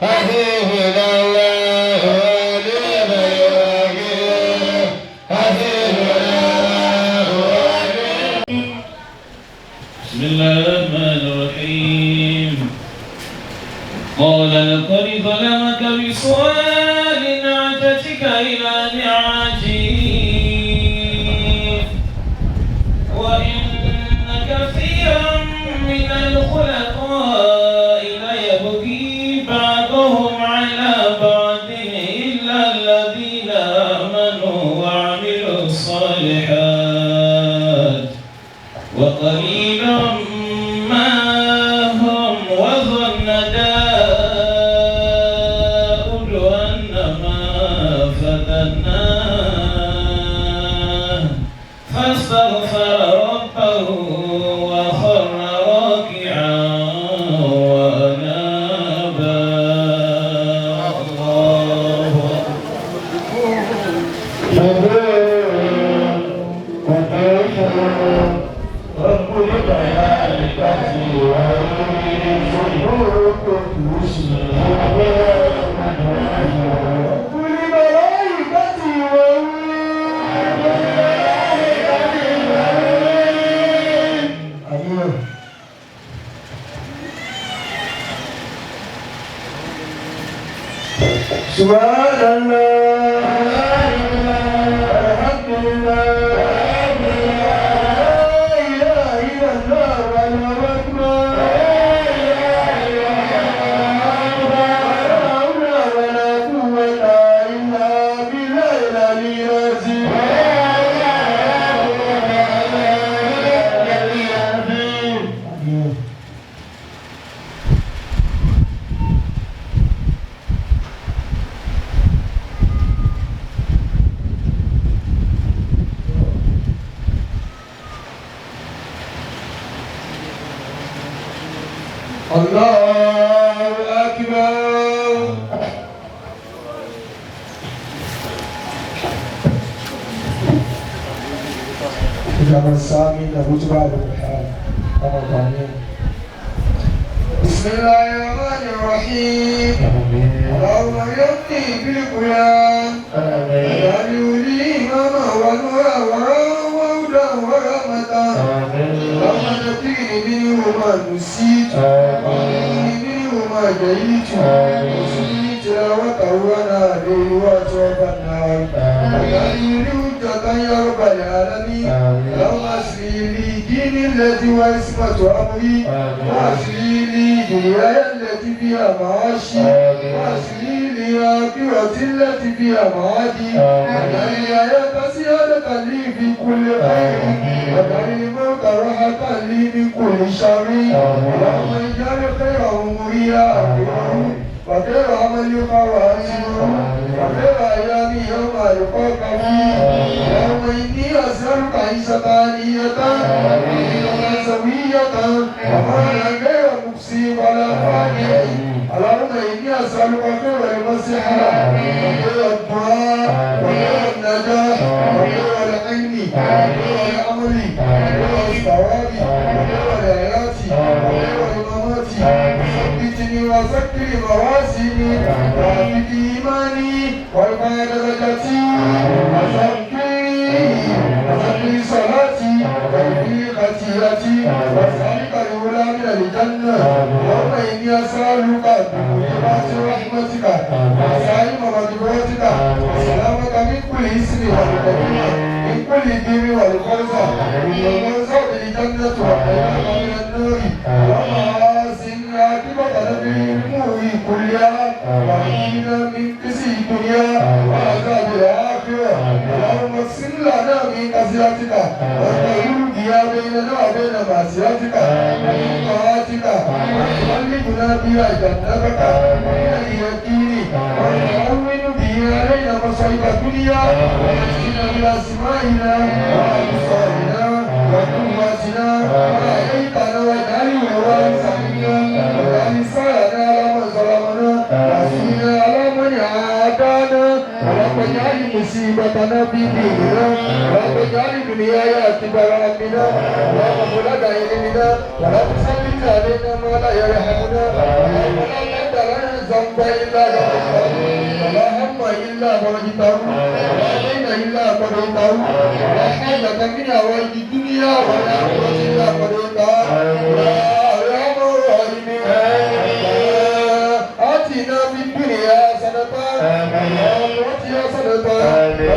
حسبنا الله ونعم الوكيل. حسبنا الله ونعم. بسم الله الرحمن الرحيم. قال لقد ظلمك بسؤال نعجتك إلى نعاجه، وإن كثيرا من الخلطاء ليبغي بعضهم على بعض إلا الذين آمنوا وعملوا الصالحات وقليل ما هم. وظن داود أن ما فتناه فاستغفر ربه وخر راكعا وأناب. الله أكبر. قدوس رب الملائكة والروح. قدوس رب الملائكة والروح. آمين. سبحان الله، الحمد لله، لا إله إلا الله، والله أكبر، ولا حول ولا قوة إلا بالله العلي العظيم. آمين. الله أكبر. إذا السامي لخطبة الحال. بسم الله الرحمن الرحيم. اللهم يمني بالقرآن واجعله لي إماما ونورا وهدى ورحمة. اللهم ذكرني منه ما نسيت، وعلمني منه ما جهلت، وارزقني تلاوته آناء الليل وأطراف النهار، واجعله لي حجة يا رب العالمين. اللهم أصلح لي ديني الذي هو عصمة أمري، وأصلح لي دنياي التي فيها معاشي، وأصلح لي آخرتي التي فيها معادي، واجعل الحياة زيادة لي في كل خير، واجعل الموت راحة لي من كل شر. اللهم اجعل خير أموري آخره، وخير عملي خواتمه، وخير أيامي يوم ألقاك فيه. اللهم إني أسألك عيشة هنية ورزقا سوية ومالا غير مكسي ولا فاني. اللهم إني أسألك خير المصحة وخير الدعاء وخير النجاح وخير العلم وخير العمل وخير الثواب وخير الحياة وخير الممات. ثبتني وذكر مواسمي وأثبت إيماني وارفع درجتي وزكي وزكي صلاتي واغفر خطيئتي واسألك الأولى من الجنة. اللهم إني أسألك بموجبات رحمتك وعزائم مغفرتك والسلامة من كل إثم والكبيرة من كل ذنب والفوز والفوز بالجنة والنجاة من النار. اللهم أحسن عاقبتنا في الأمور كلها وأنجنا من خزي الدنيا وعذاب الآخرة. اللهم اقسم لنا من خشيتك وتحول بها بيننا وبين معصيتك، ومن طاعتك وتبلغنا بها جنتك، ومن اليقين وتهون به علينا مصائب الدنيا، ومتعنا بأسمائنا وأبصارنا وقوتنا ما أحييتنا، واجعله الوارث منا، واجعل ثأرنا على من ظلمنا، وانصرنا على من عادانا، ولا تجعل مصيبتنا في ديننا، ولا تجعل الدنيا أكبر همنا ولا مبلغ علمنا، ولا تسلط علينا ما لا يرحمنا. اللهم لا تدع لنا ذنبا ذنبا إلا غفرته ولا هم إلا فرجته ولا دين إلا قضيته ولا حاجة من حوائج الدنيا والآخرة إلا قضيتها يا أرحم الراحمين. آتنا في الدنيا حسنة وفي الآخرة حسنة وقنا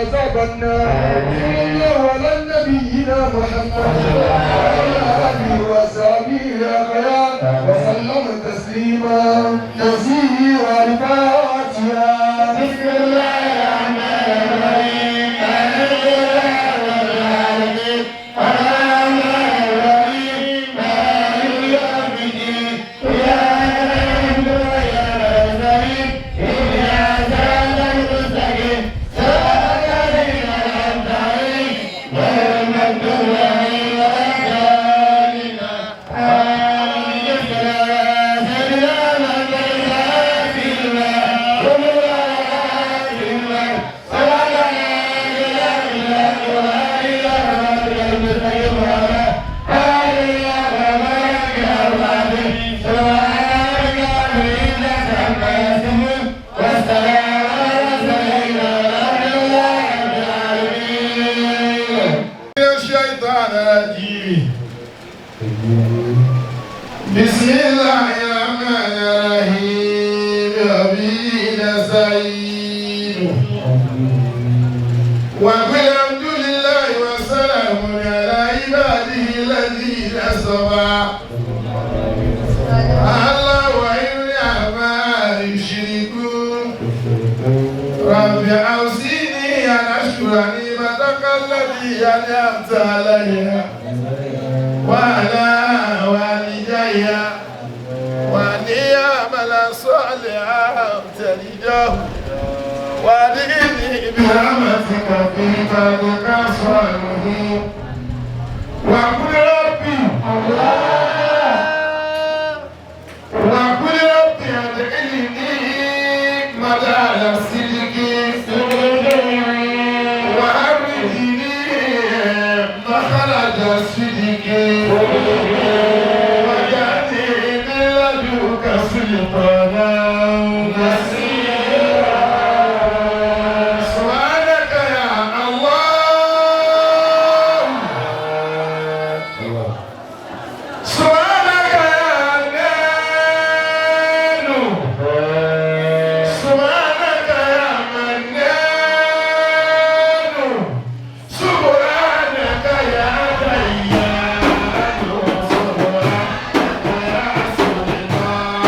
عذاب النار. صلى الله على نبينا محمد وعلى آله وصحبه أخيار وسلم تسليما كثيرا. الفاتحة. بسم الله الرحمن الرحيم. الحمد لله رب العالمين. الرحمن الرحيم. مالك يوم الدين. إياك نعبد وإياك نستعين. اهدنا الصراط المستقيم. صراط الذين أنعمت عليهم غير المغضوب عليهم ولا الضالين. آمين. سيدنا محمد الشيطان الرجيم. بسم الله الرحمن الرحيم. وبه نستعين. وقل الحمد لله وسلام على عباده الذين اصطفى. الله خير عما يشركون. رب أوزعني أن أشكر نعمتك التي أنعمت علي وعلى والدي وأن أعمل صالحا ترضاه وأدخلني برحمتك في عبادك الصالحين. وقل ربي وقل ربي أدخلني مدخل صدق وأخرجني مخرج صدق واجعلني من لدنك سلطانا نصيرا. سبحانك يا الله. سبحانك يا حنان. سبحانك يا منان. سبحانك يا ديان. سبحانك يا سلطان.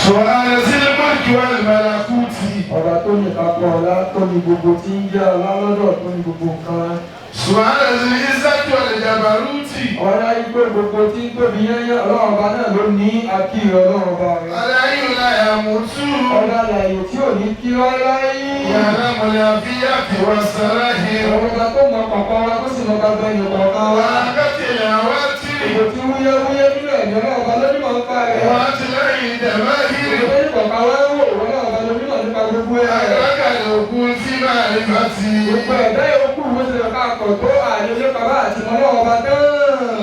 سبحان ذي الملك والملكوت. Ọba tó ní ìkápọ̀ ọlá, tó ní gbogbo tí ń jẹ́ ọlá lọ́dọ̀, tó ní gbogbo nǹkan. سبحان ذي العزة والجبروت. Ọlá igbó gbogbo tí ń tóbi yányán, Ọlọ́run ọba náà ló ní akíyọ Ọlọ́run ọba rẹ̀. الحي لا يموت. Ọba àlàyé tí ò ní kí ọ́ láyé. يعلم الخفيات والسرائر. Ọba tó mọ kọ̀ọ̀kan wa, tó sì mọ gbàgbọ́ ẹnì kọ̀ọ̀kan wa. وعاقة الهواتف. Gbogbo tí wúyẹ́wúyẹ́ nínú ẹ̀mí, Ọlọ́run ọba lónímọ̀ ń pa rẹ̀. وأطلع الجماهير. Gbogbo ẹnì kọ̀ọ̀kan wa ń wò, Ọlọ́run ọba lónímọ̀ nípa gbogbo ẹ̀. أدرك العقول في معرفته. Gbogbo ẹ̀dá yòókù ló ti lọ ká kọ̀ tó àlè lépa bá àti mọ́ Ọlọ́run ọba tán.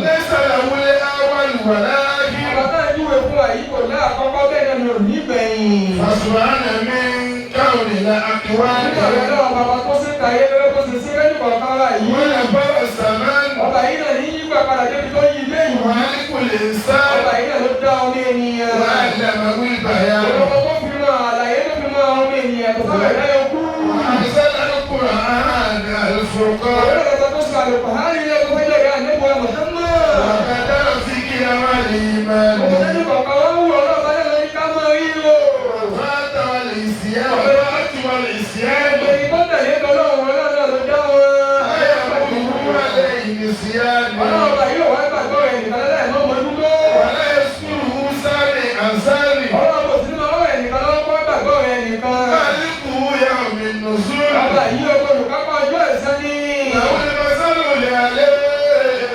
ليس له الأول ولا Ọba آخر. náà júwe fún wa yìí kò ní àkọ́kọ́, bẹ́ẹ̀ náà ni ò ní gbẹ̀yìn. فسبحان من كون الأكوان. Nígbà rẹ̀ náà, bàbá tó ṣe kàyé lọ́wọ́ tó ṣe sí lẹ́yìn kọ̀ọ̀kan wa yìí. ونبأ الزمان. Ọba yìí náà ní yípa padà débi tó yí ilé yìí. وخالق الإنسان. Ọba yìí náà ló dá ọmọ ènìyàn. وعلمه البيان. Ọba tó fi mọ àlàyé ló fi mọ ọmọ ènìyàn tó sábà ẹ̀dá yòókù. وأنزل القرآن الفرقان. Ọlọ́run tó sọ àlùkò hàn ilé tó fẹ́ lẹ́yìn àníbọ̀ Muhammad. وقدر في كلام الإيمان. Ọmọ tẹ́lẹ̀ kọ̀ọ̀kan wá ń wù, ọlọ́ọ̀bá náà lórí ká máa rí o. وفات والعصيان والوقت والعصيان. Ẹni tó tẹ̀lé tọ́lọ́run, Ọlọ́run náà ló dá wọn. لا يقوم عليه نسيان. Ọlọ́ọ̀bá yóò wá gbàgbọ́ rẹ̀ nìkan lẹ́lẹ́ mọ́ mọ́dúgbò. ولا يذكره سامع عن سامع. Ọlọ́run kò sí nínú ọlọ́run ẹnìkan lọ́wọ́ kọ́ gbàgbọ́ rẹ̀ nìkan. مالكه يوم النزول. Ọba yìí olùkápá ọjọ́ ẹ̀san ni. له المثل الأعلى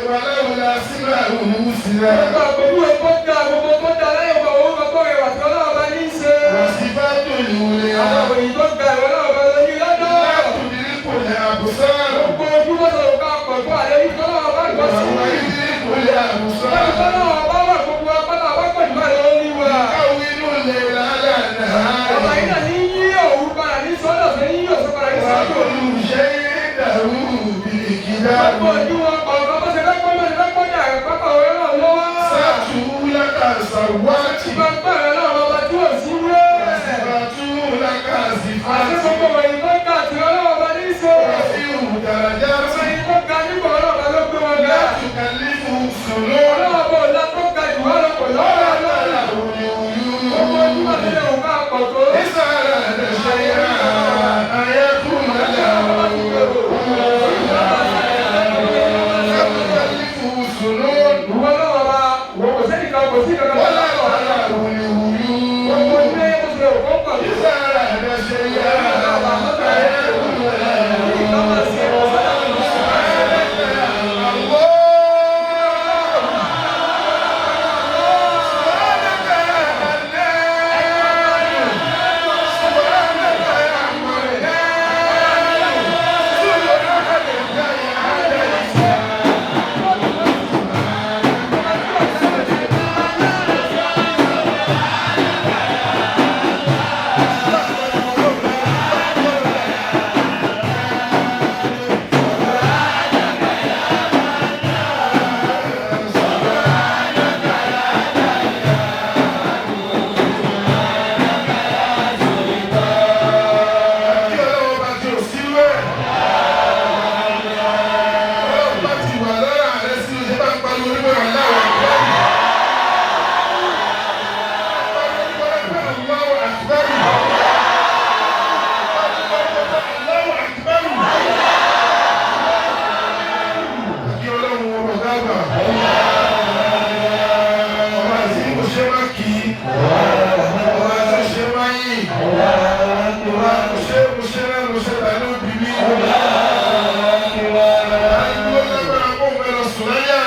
وله الأسماء الحسنى. Gbogbo àpèjúwe tó ga, gbogbo tó da láyé, ọgbà owó gbogbo rẹ̀ wà tí Ọlọ́run bá ní í ṣe. وصفات العليا. Àwọn òyìn tó ga ìwọ náà bá lọ ní lọ́dọ̀. لا تدرك الأبصار. Gbogbo ojú bó sọ̀rọ̀ ká pọ̀ tó àlẹ́ yìí tọ́lọ́run bá gbọ́ sí. وهو يدرك الأبصار. Tọ́lọ́run bá wà, gbogbo apáta bá pọ̀ jù báyìí lọ ní wa. يكون الليل على Ọba yìí النهار. náà ní yí òru padà ní sọ́dọ̀ sí, yí ọ̀sán padà ní sọ́dọ̀. وكل شيء له بالكتاب. Gbogbo ojú wọn kọ̀ọ̀kan bó ṣe fẹ́ pọ́n bó ṣe fẹ́ pọ́n ní àrẹ̀pápá òwe náà lọ́wọ́. ساتو لك سوات. Gbàgbọ́ rẹ̀ náà lọ́ba tí ò sí wé. صفات لك Àti صفات. gbogbo wọ̀nyí tó ga àti Ọlọ́wọ́ bá ní í ṣe. رفيع درجات. Wọ̀nyí tó ga nípò, Ọlọ́wọ́ ló gbé wọn ga. لا تكلفه سنون. Ọlọ́wọ́ bò lá tó ga jù wá lọ kò lọ́wọ́ ولا lọ́wọ́. له Gbogbo ojú wọn ti lè wò ká pọ̀ tó. إذا أراد شيئا أن يكون له. لا تكلفه سنون. Ìwọ náà bá wò kò sẹ́nìkan, kò sí kankan. ولا له Gbogbo ojú العيون. ẹyẹ tó ṣe òkú pọ̀ tó. إذا أراد شيئا أن يكون له. Ìkan máa ṣe ọ̀sán.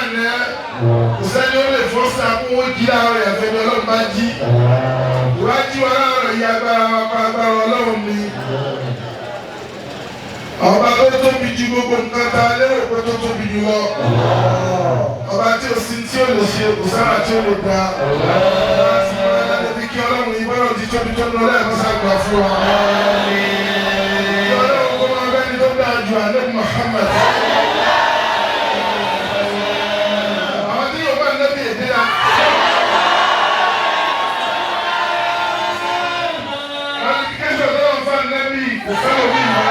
Kò sẹ́ni ó lè fọ́ sí akówó jí láàárọ̀ yàtọ̀ ẹni Ọlọ́run bá jí. Ìwájú wa láàárọ̀ yí, agbára wa pa agbára Ọlọ́run ni. Ọba tó tóbi ju gbogbo nǹkan ta lérò pé tó tóbi jù lọ. Ọba tí o sì tí o lè ṣe, kò sára tí o lè gba. Láti máa láti fi kí Ọlọ́run yìí bọ́lá ti tóbi tó lọ lẹ́ẹ̀kan sáàgbà fún wa. Kí Ọlọ́run kó máa bẹ́ni tó dáa ju àlẹ́ Muhammad. Àwọn tí yóò bá nẹ́bí èdè la. Qualification tó wà fún ànẹ́bí kò fẹ́ lómi ìmọ̀.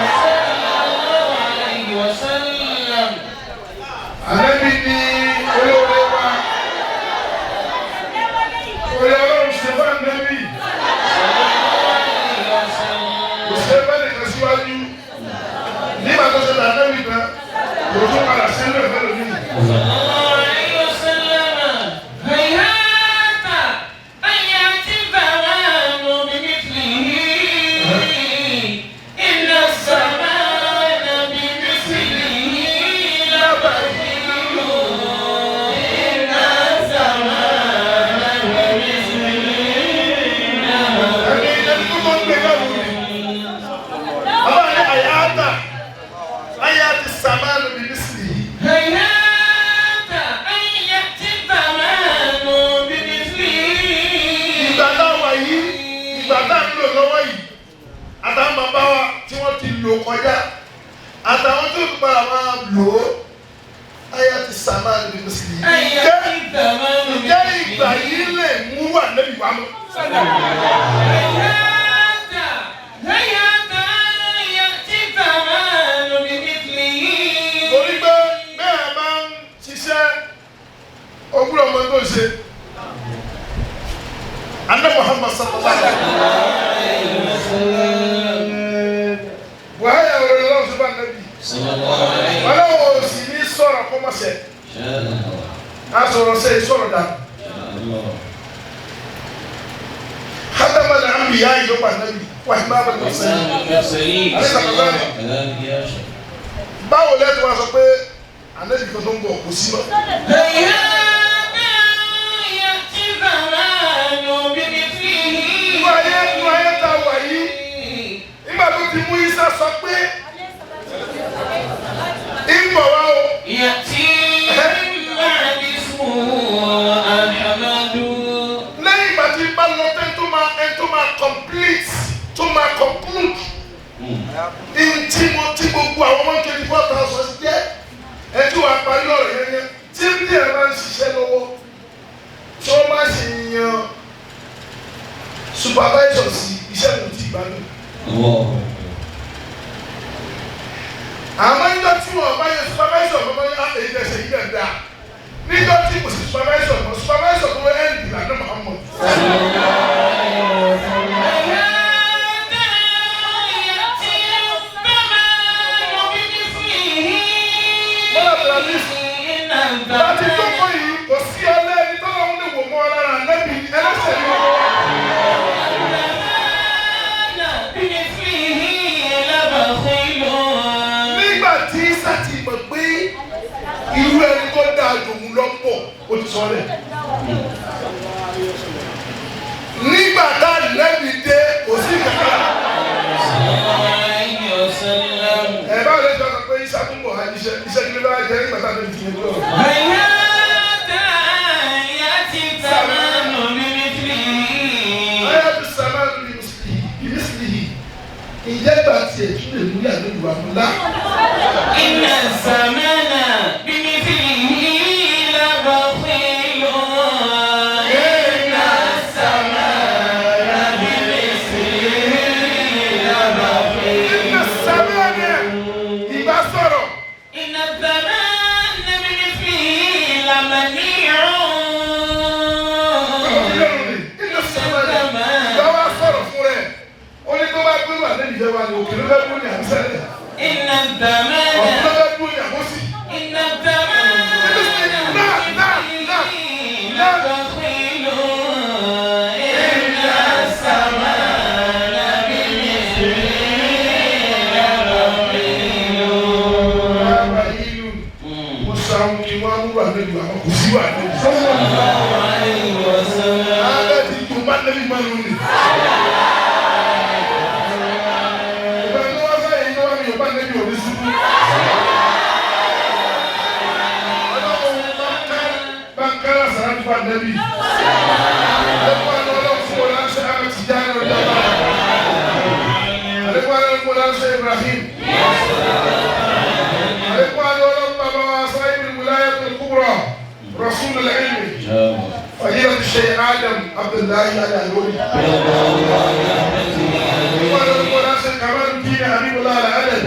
Ànábì ní olóore wa. Orí Ọlọ́run ṣe fún ànábì. ṣe bẹ́ẹ̀ nìkan síwájú. Nígbà tó ṣe dàgbà mi tán, kò tún padà sí ilé ìfẹ́ lómi. Ẹni ẹni tó tó ń gbé káwọn mi. Bàbá mi àyàtà, àyàtì sàmánù bí mísìlì yìí. Ìgbà táwa yìí, ìgbà tá à ń lò lọ́wọ́ yìí, àtàwọn bàbá wa tí wọ́n ti lò kọjá, àtàwọn tó ń padà máa lò ó, àyàtì sàmánù bí mísìlì yìí. Ǹjẹ́ ìgbà yìí lè mú wà lẹ́bi wá mọ́? Torí pé bẹ́ẹ̀ máa ń ṣiṣẹ́ ogún ọmọ tó ń ṣe. Anna Muhammad sallallahu alaihi wa sallam. Buhari àwọn ọlọ́run sọ bá nàbí. Ọlọ́run ò sì ní sọ̀rọ̀ kó má ṣe. A sọ̀rọ̀ ṣe sọ̀rọ̀ dà. Hátàmà ní àmì ìyá ìjọba nàbí. Wàhí máa bẹ̀rẹ̀ sẹ́yìn. Báwo lẹ́tọ̀ wá sọ pé ànábì kan tó ń bọ̀ kò sí mọ́? Inú ayé inú ayé tá a wà yìí, nígbà tó ti mú Isa sọ pé ìmọ̀ wa o. Lẹ́yìn ìgbà tí bá lọ tẹ́ tó máa ẹ tó máa complete tó máa conclude. Ntí mo tí gbogbo àwọn 124,000 jẹ́ ẹ tí wàá parí ọ̀rọ̀ yẹn yẹn tí bí ẹ bá ń ṣiṣẹ́ lọ́wọ́ tí wọ́n bá sì yan supervisor sí iṣẹ́ kò tí ì gbádùn. Àmọ́ níjọ́ tí wọ́n bá yẹ supervisor mọ́ ní èyí tẹ̀sẹ̀ yìí dẹ̀ dáa níjọ́ tí kò sí supervisor mọ́ supervisor tó ẹ̀ ń dìgbà náà máa mọ̀. Bọ́lá bẹ̀rẹ̀ ní láti tó kọ́ yìí kò sí ọlẹ́ni tó lọ́wọ́ lè wò mọ́ ọ lára nẹ́bí ẹlẹ́sẹ̀ ni wọ́n. Nígbà tí Isa ti mọ̀ pé irú ẹni tó dáa jòun lọ pọ̀ ó ti sọ rẹ̀. Nígbà tá a lẹ́bi dé kò sí kankan. Ẹ báwo lè sọ pé Isa tún bọ̀ wá iṣẹ́ iṣẹ́ kí ló bá jẹ́ nígbà tá a lẹ́bi tiẹ̀ lọ. Ayé ti sàmà ní ìmísìlì ìjẹ́ ìgbà tiẹ̀ tún lè mú yàrá ìwà ńlá. إن الزمان بمثله لبخيل إن الزمان بمثله لبخيل Ìgbà sàmà ní ìgbà sọ̀rọ̀. إن الزمان بمثله لمنيع Ìgbà sàmà ní ìgbà wá sọ̀rọ̀ fún rẹ̀. Ó ní tó bá gbé wà lẹ́nu ìjọba ni òkè ló fẹ́ gbó ní àbísẹ́lẹ̀. إن الزمان Ọ̀tún ló fẹ́ gbó ní àbósì. إن الزمان بمثله لبخيل إن الزمان بمثله لبخيل Bàbá ìlú mo sàwọn kí wọ́n mú wà lẹ́nu àwọn kò sí wà lẹ́nu. Abẹ́ ti dùn bá lẹ́nu máa ń lò ní. Ìgbà tó wá sáyé tó wá mi ò bá lẹ́nu òní ṣubú. Ọlọ́run bá ń kára sàrà nípa lẹ́bi. Àlékún àná ọlọ́run fún wọn láńṣẹ́ àmì tìjà ní ọjọ́ náà. Àlékún àná ọlọ́run fún wọn láńṣẹ́ Ibrahim. Àlékún àná ọlọ́run bàbá wa sáyé الولاية الكبرى رسول العلم فضيلة الشيخ آدم عبد الله العلوي وناصر كمال الدين حبيب الله العدد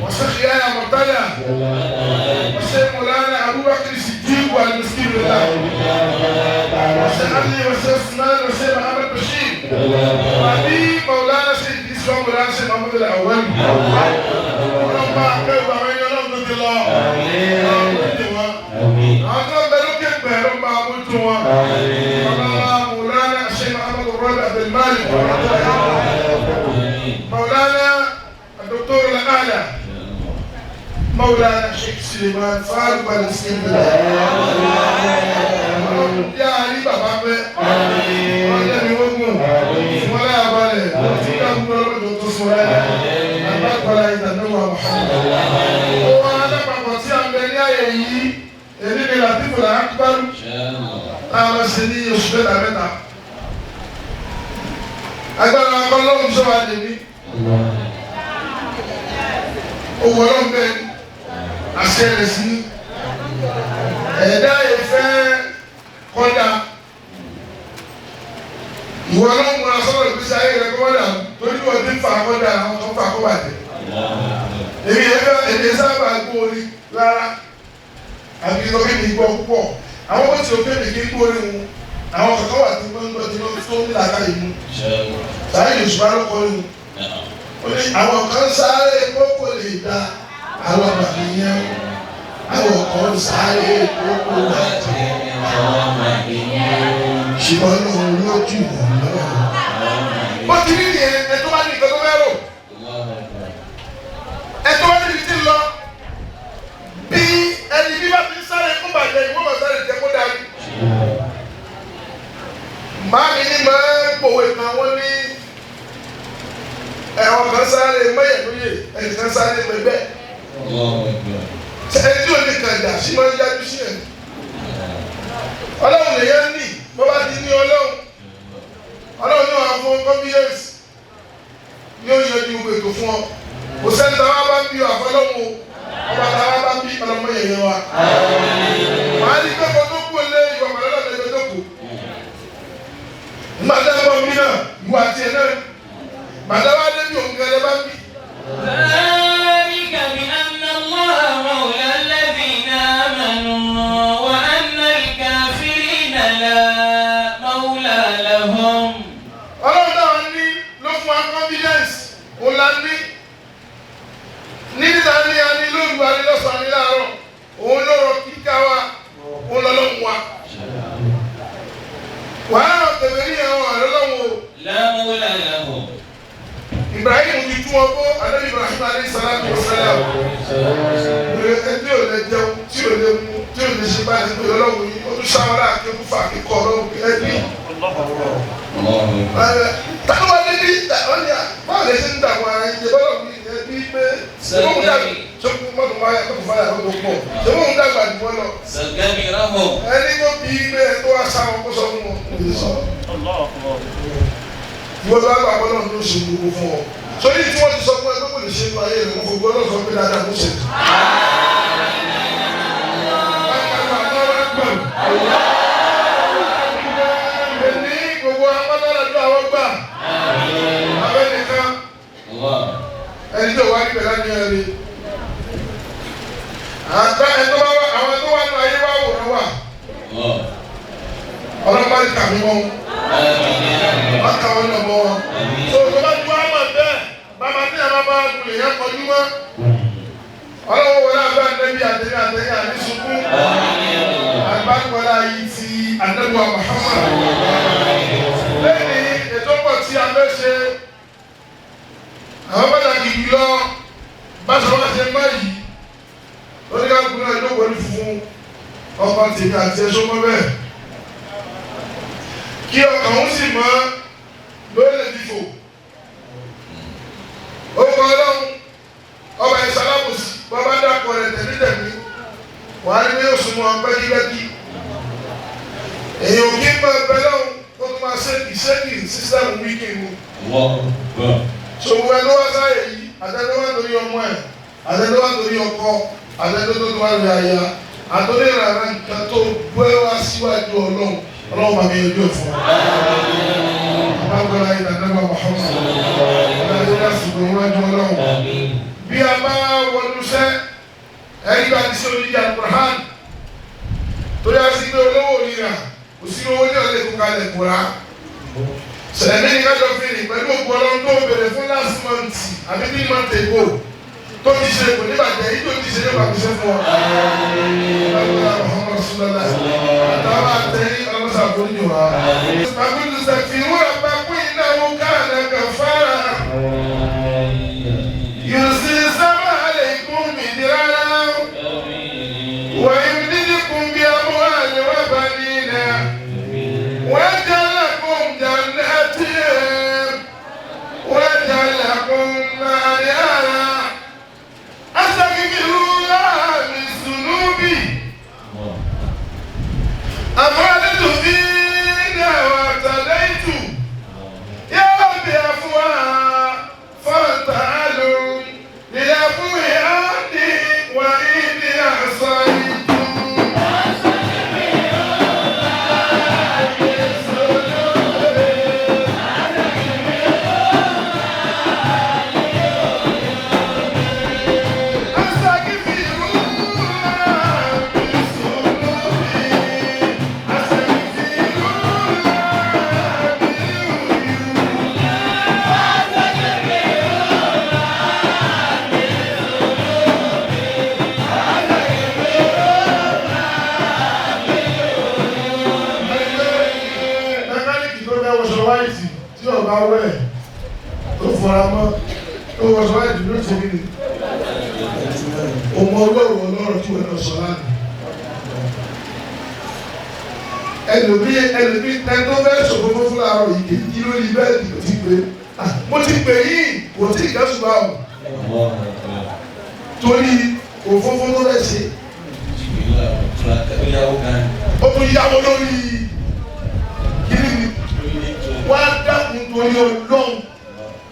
والشيخ يحيى مرتضى والشيخ مولانا أبو بكر الصديق والمسكين بالله والشيخ علي والشيخ عثمان والشيخ محمد بشير وأبي مولانا سيد ṣe máa mú tẹ̀lé àwọn ẹ̀mí. Ọlọ́run bá akẹ́wò àwọn ẹni ọlọ́run tó ti lọ. Ọlọ́run tó ti wọn. Àwọn tó ń bẹ lókè pẹ̀ ló ń bá mójútó wọn. Bàbá Mawlana Sheikh Muhammad Rabi Abdul Malik. Mawlana Dr. Al-Ala. Mawlana Sheikh Suleiman Faruk Al-Iskandari. Ọlọ́run yá rí bàbá pẹ́. Ọlọ́run jẹ́ mi wógùn. Wọ́n láyà balẹ̀. Wọ́n ti ká gbúdọ̀ lọ́dọ̀ tó sọ ẹ́. Àbákọ́lá ìdánwò Muhammad. Ó wá lápapọ̀ tí a ń bẹ ní àyè yìí. Èmi ni Latifu Akbar. Tá a lọ sí ní oṣù mẹ́ta mẹ́ta. Agbára ọlọ́run sọ wá lèmi. Owó ọlọ́run bẹ́ẹ̀ ni. Àṣẹ rẹ̀ sí ní. Ẹ̀dá ìfẹ́ kọ́dà. Ìwọ ọlọ́run múra sọ́dọ̀ ìgbésí ayé rẹ̀ kọ́dà torí wọ́n ti ń fa kọ́dà àwọn tó ń fa kọ́ bàjẹ́. Èmi ẹ̀fẹ́ èmi sábà gbọ́ orin rárá. Àbí lọ kí mi gbọ́ púpọ̀. Àwọn bó ti rò pé mi kì í gbọ́ orin wọn. Àwọn kankan wà tí wọ́n ń gbọ́ tí wọ́n tó ń làákà yìí mú. Sáyé Yorùbá ló kọ́ ni. Ó ní àwọn kan sáré kókò lè da àwọn màmíyàn. Àwọn kan sáré kókò bàjẹ́. Ṣùgbọ́n òun ló jù wọ́n lọ. Bó ti rí nìyẹn, ẹ tó bá ní nǹkan tó fẹ́ rò. Ẹ tó bá níbi tí ń lọ. Bí ẹni bí bá ti ń sáré kó bàjẹ́, ìwọ́n máa sáré jẹ́ kó darí. Màámi ní máa ń pòwe kan wọ́n ní ẹ̀wọ̀n kan sáré mẹ́yẹ̀lóye, ẹnì kan sáré mẹ́gbẹ́. Ẹni tí ò ní kan jà sí máa ń yájú sí ẹ̀. Ọlọ́run lèyẹn ní bó bá ti ní ọlọ́run. Ọlọ́run ní wàá fún confidence ní ó yẹ ní gbogbo ètò fún ọ. Kò sẹ́ni táwa bá ń bí àfọlọ́run o. Ọba táwa bá ń bí ọlọ́mọ yẹ̀yẹ́ wa. Màá ní pé kó tó kú lé ìwà pẹ̀lú ọ̀dọ̀ ẹgbẹ́ tó kù. Màdá bọ̀ mí náà, ìwà tiẹ̀ náà. Màdá wá débi òun gẹ́gẹ́ bá ń bí. ذلك بأن الله مولى الذين آمنوا وأن الكافرين لا مولى لهم. Ọlọ́run náà ní ló fún wa confidence òun la ní ní níta ní a ní lóru a ní lọ́sàn-án ní láàárọ̀ òun ló rọ kíkà wa òun lọ́lọ́run wa. Wàhálà tẹ̀lé ní àwọn àlọ́lọ́run o. لا مولى لهم. Ibrahim ti tún wọn kó Anabi Ibrahim alayhi salatu wa salam. Ẹni ò lè jẹun tí ò lè mu tí ò lè ṣe báyìí pé ọlọ́run yìí ó tún sáwọn láàkí fún fàkíkọ ọlọ́run ẹbí. Táwọn wá níbí wọ́n ní báwo lè ṣe ń dààmú ara yín jẹ bọ́lá mi ẹbí pé ṣé mọ́tò fáyà mọ́tò fáyà mọ́tò pọ̀ ṣé mọ́tò dàgbà jù wọ́n lọ. سكبرهم. Ẹni tó bí pé ẹ tó wá sáwọn kó sọ fún wọn kò lè sọ. Ìwọ tó wá gbà bọ́lá ló ṣe gbogbo fún ọ. Sórí tí wọ́n ti sọ fún ẹ pé kò lè ṣe inú ayé rẹ̀ kò gbọ́dọ̀ sọ pé dáadáa ló ṣe. Ní gbogbo amọ́tàlájú àwọn gbà. Abẹ́ nìkan ẹni tó wá níbẹ̀ láti ẹni. Àtà ẹni tó bá wà àwọn tó wà nínú ayé wá wòrán wà. Ọlọ́pàá ní kàmí mọ́ wọn. Wọ́n kà wọ́n lọ mọ́ wọn. Tó tó bá ju àmọ̀ bẹ́ẹ̀, bàbá tí a bá bá gùn lè yẹn kọjú mọ́. Ọlọ́wọ́ wọlé abẹ́ àtẹ́bí àtẹ́bí àtẹ́bí àní sunkún. Àgbàgbọ́lá yìí ti àdẹ́gbà Muhammad. Lẹ́yìn ètò pọ̀ tí a fẹ́ ṣe, àwọn pàtàkì jùlọ báṣọ wá ṣe má yìí. Oníkàkùn náà jókòó ní funfun ọkọ̀ tèmi àti ẹṣọ́ mọ́ bẹ́ẹ̀. Kí ọkàn ń sì mọ́ lórí ìdìbò. Ó kọ ọlọ́run ọba ìsàlámùsì bàbá dàpọ̀ rẹ̀ tẹ̀mítẹ̀mí wàá ní yóò súnmọ́ pẹ́kípẹ́kí. Èyàn ò kí ń bá ẹgbẹ́ lọ́hùn kó tó máa ṣéèkì ṣéèkì sísẹ́mù wíkì mu. Ṣòwò ẹ ló wá sáyè yìí, àtẹni wá lórí ọmọ ẹ̀, àtẹni wá lórí ọkọ, àtẹni tó wá lórí aya, àtọ́lé ìrànlá nǹkan tó gbé wá síwájú ọlọ́run, ọlọ́run bàbá yẹn ojú ẹ̀ fún wa. Bàbá yìí nàdàgbà Muhammad, ọlọ́run yóò sùn níwájú ọlọ́run. Bí a bá wọnú sẹ́, ẹni bá ti ṣe oníjà Qur'an, torí a sì gbé olówó òrìrà, kò sí owó ní ọ̀lẹ́ kó kalẹ̀ kóra. Sẹ̀mí ni kájọ fi rìn pẹ̀lú òkú ọlọ́run tó bèrè fún last month àbí 3 months ago tó ti ṣe kò ní bàjẹ́ yìí tó ti ṣe yóò bá fi ṣe fún ọ. Báwo Muhammad Sallallahu àtàwọn àtẹ̀yìn ọlọ́sà àforíjì wa. Àbúrò sàfihàn àpapọ̀ ìnáwó káàdà kàfàrà. Yòsì sábà àlẹ́kùn mìdírárá. ويمددكم بأموال وبنين ويجعل لكم جنات ويجعل لكم أنهارا أستغفر الله من ذنوبي أفعلت فينا واعتديت يا ربي عفوا فانتعلوا ليعفو عني وإني عصيت. Mẹkáníìkì tó fẹ́ wọṣọ wáìtì tí ọba wẹ̀ tó fọra mọ́ tó wọṣọ wáìtì ló ṣe kí ni? Ọmọ ọlọ́run ọlọ́run tí wọ́n lọ sọ lánàá. Ẹlòmí ẹlòmí ẹni tó fẹ́ ṣòfófó fún àárọ̀ yìí kì í jí lórí bẹ́ẹ̀dì kò tí pé. Mo ti pè yín kò tí ì kẹ́sùn bá wò torí òfófó tó fẹ́ ṣe. Ó tún yáwó lórí kiri ni wá dákun torí Ọlọ́run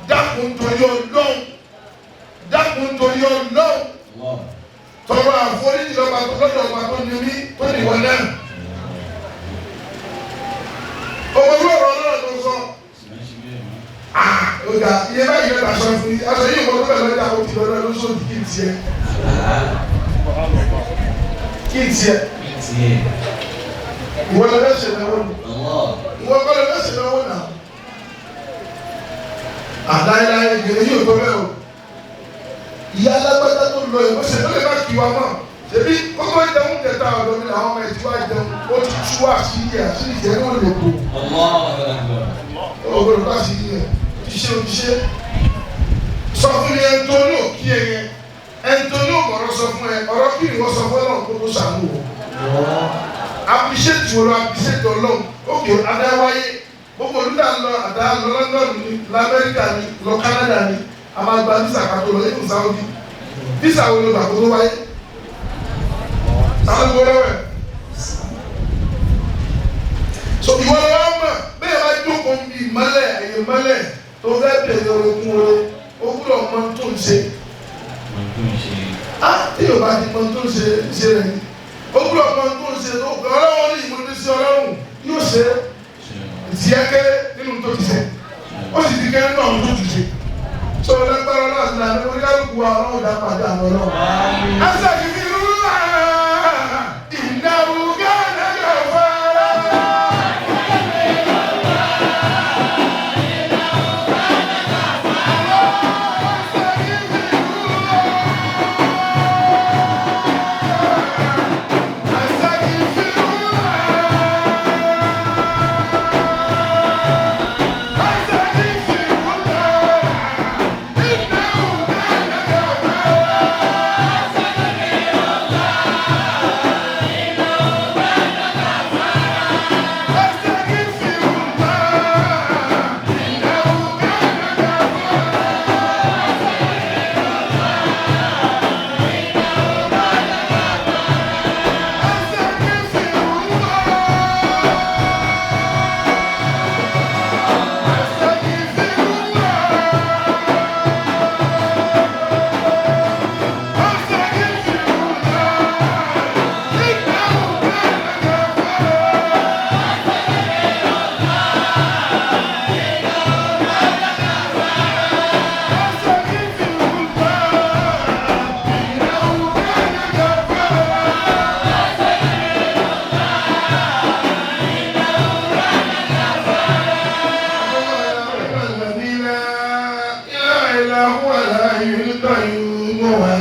dákun torí Ọlọ́run dákun torí Ọlọ́run tọrọ àforíjì lọ́ba tó lọ́dọ̀ ọba tó ní mí tó ní ìwọ náà. Ọmọ ìlú ọ̀rọ̀ Ọlọ́run tó sọ ọ̀gá iye báyìí lọ́dọ̀ aṣọ fún yín aṣọ yìí wọ́n tó bẹ̀ lọ́jà ó ti lọ́dọ̀ lóṣooṣù kí n tiẹ̀ kí n tiẹ̀ ìwọ lọ́dọ̀ ṣe náwó ni ìwọ kọ́ lọ́dọ̀ ṣe náwó náà àdáyéláyé gèrè yóò tó bẹ́ẹ̀ o ìyá alágbádá tó lọ ìwọ ṣe ló lè má kí wa mọ̀ ṣebí kókó jẹun jẹta ọ̀dọ̀ mi làwọn ọmọ ẹ̀ tí wàá jẹun ó ti tú àṣírí àṣírí jẹ́ ní òde kò ó gbọ́dọ̀ tó àṣírí ẹ̀ ti ṣe o ti ṣe sọ fún mi ẹni tó ní òkí ẹ yẹn ẹni tó ní òmọ̀rọ̀ sọ fún ẹ ọ̀rọ̀ kí ni wọ́n sọ fún Ọlọ́run kó tó ṣàánú wọ̀ appreciate wo lọ appreciate Ọlọ́run òkè adáwáyé gbogbo olùdá lọ àdá lọ London ni lọ Amẹ́ríkà ni lọ Canada ni a máa gba visa kátó lọ even Saudi visa wo ló gbà kó tó wáyé táwọn gbọ́ lọ́wọ́ ẹ̀ so ìwọ lọ́wọ́ mọ̀ bẹ́ẹ̀ bá jókòó ń bi ìmọ́lẹ̀ ẹ̀yẹ mọ́lẹ̀ tó fẹ́ bẹ̀rẹ̀ orogún oore ó gbúdọ̀ mọ tó ń ṣe. Á tí yóò bá ti mọ tó ń ṣe ṣe rẹ̀ ni ó gbúdọ̀ mọ tó ń ṣe tó gbọ́ ọlọ́run ní ìmọ̀lẹ́ sí ọlọ́run yóò ṣe ìtìyẹ́ kéré nínú tó ti ṣe ó sì ti kéré náà tó ti ṣe. Sọ lágbára náà sí lànà oníkálukú wa ọlọ́run dá pàdé àwọn ọlọ́run. Asa kìíní rúlà ìnáwó gánà gàfárá.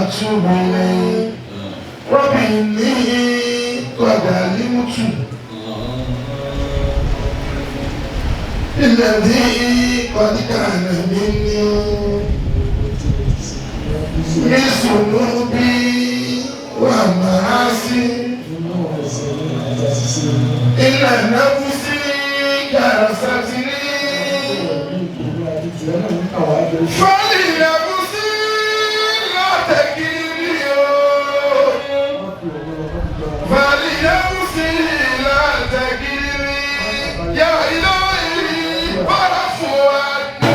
وأتوب إليه رب إني قد علمت الذي قد كان مني من ذنوبي ومعاصي إن نفسي كرستني فلنفسي لا تكلني فلنفسي لا تكلني يا إلهي فاعف عني.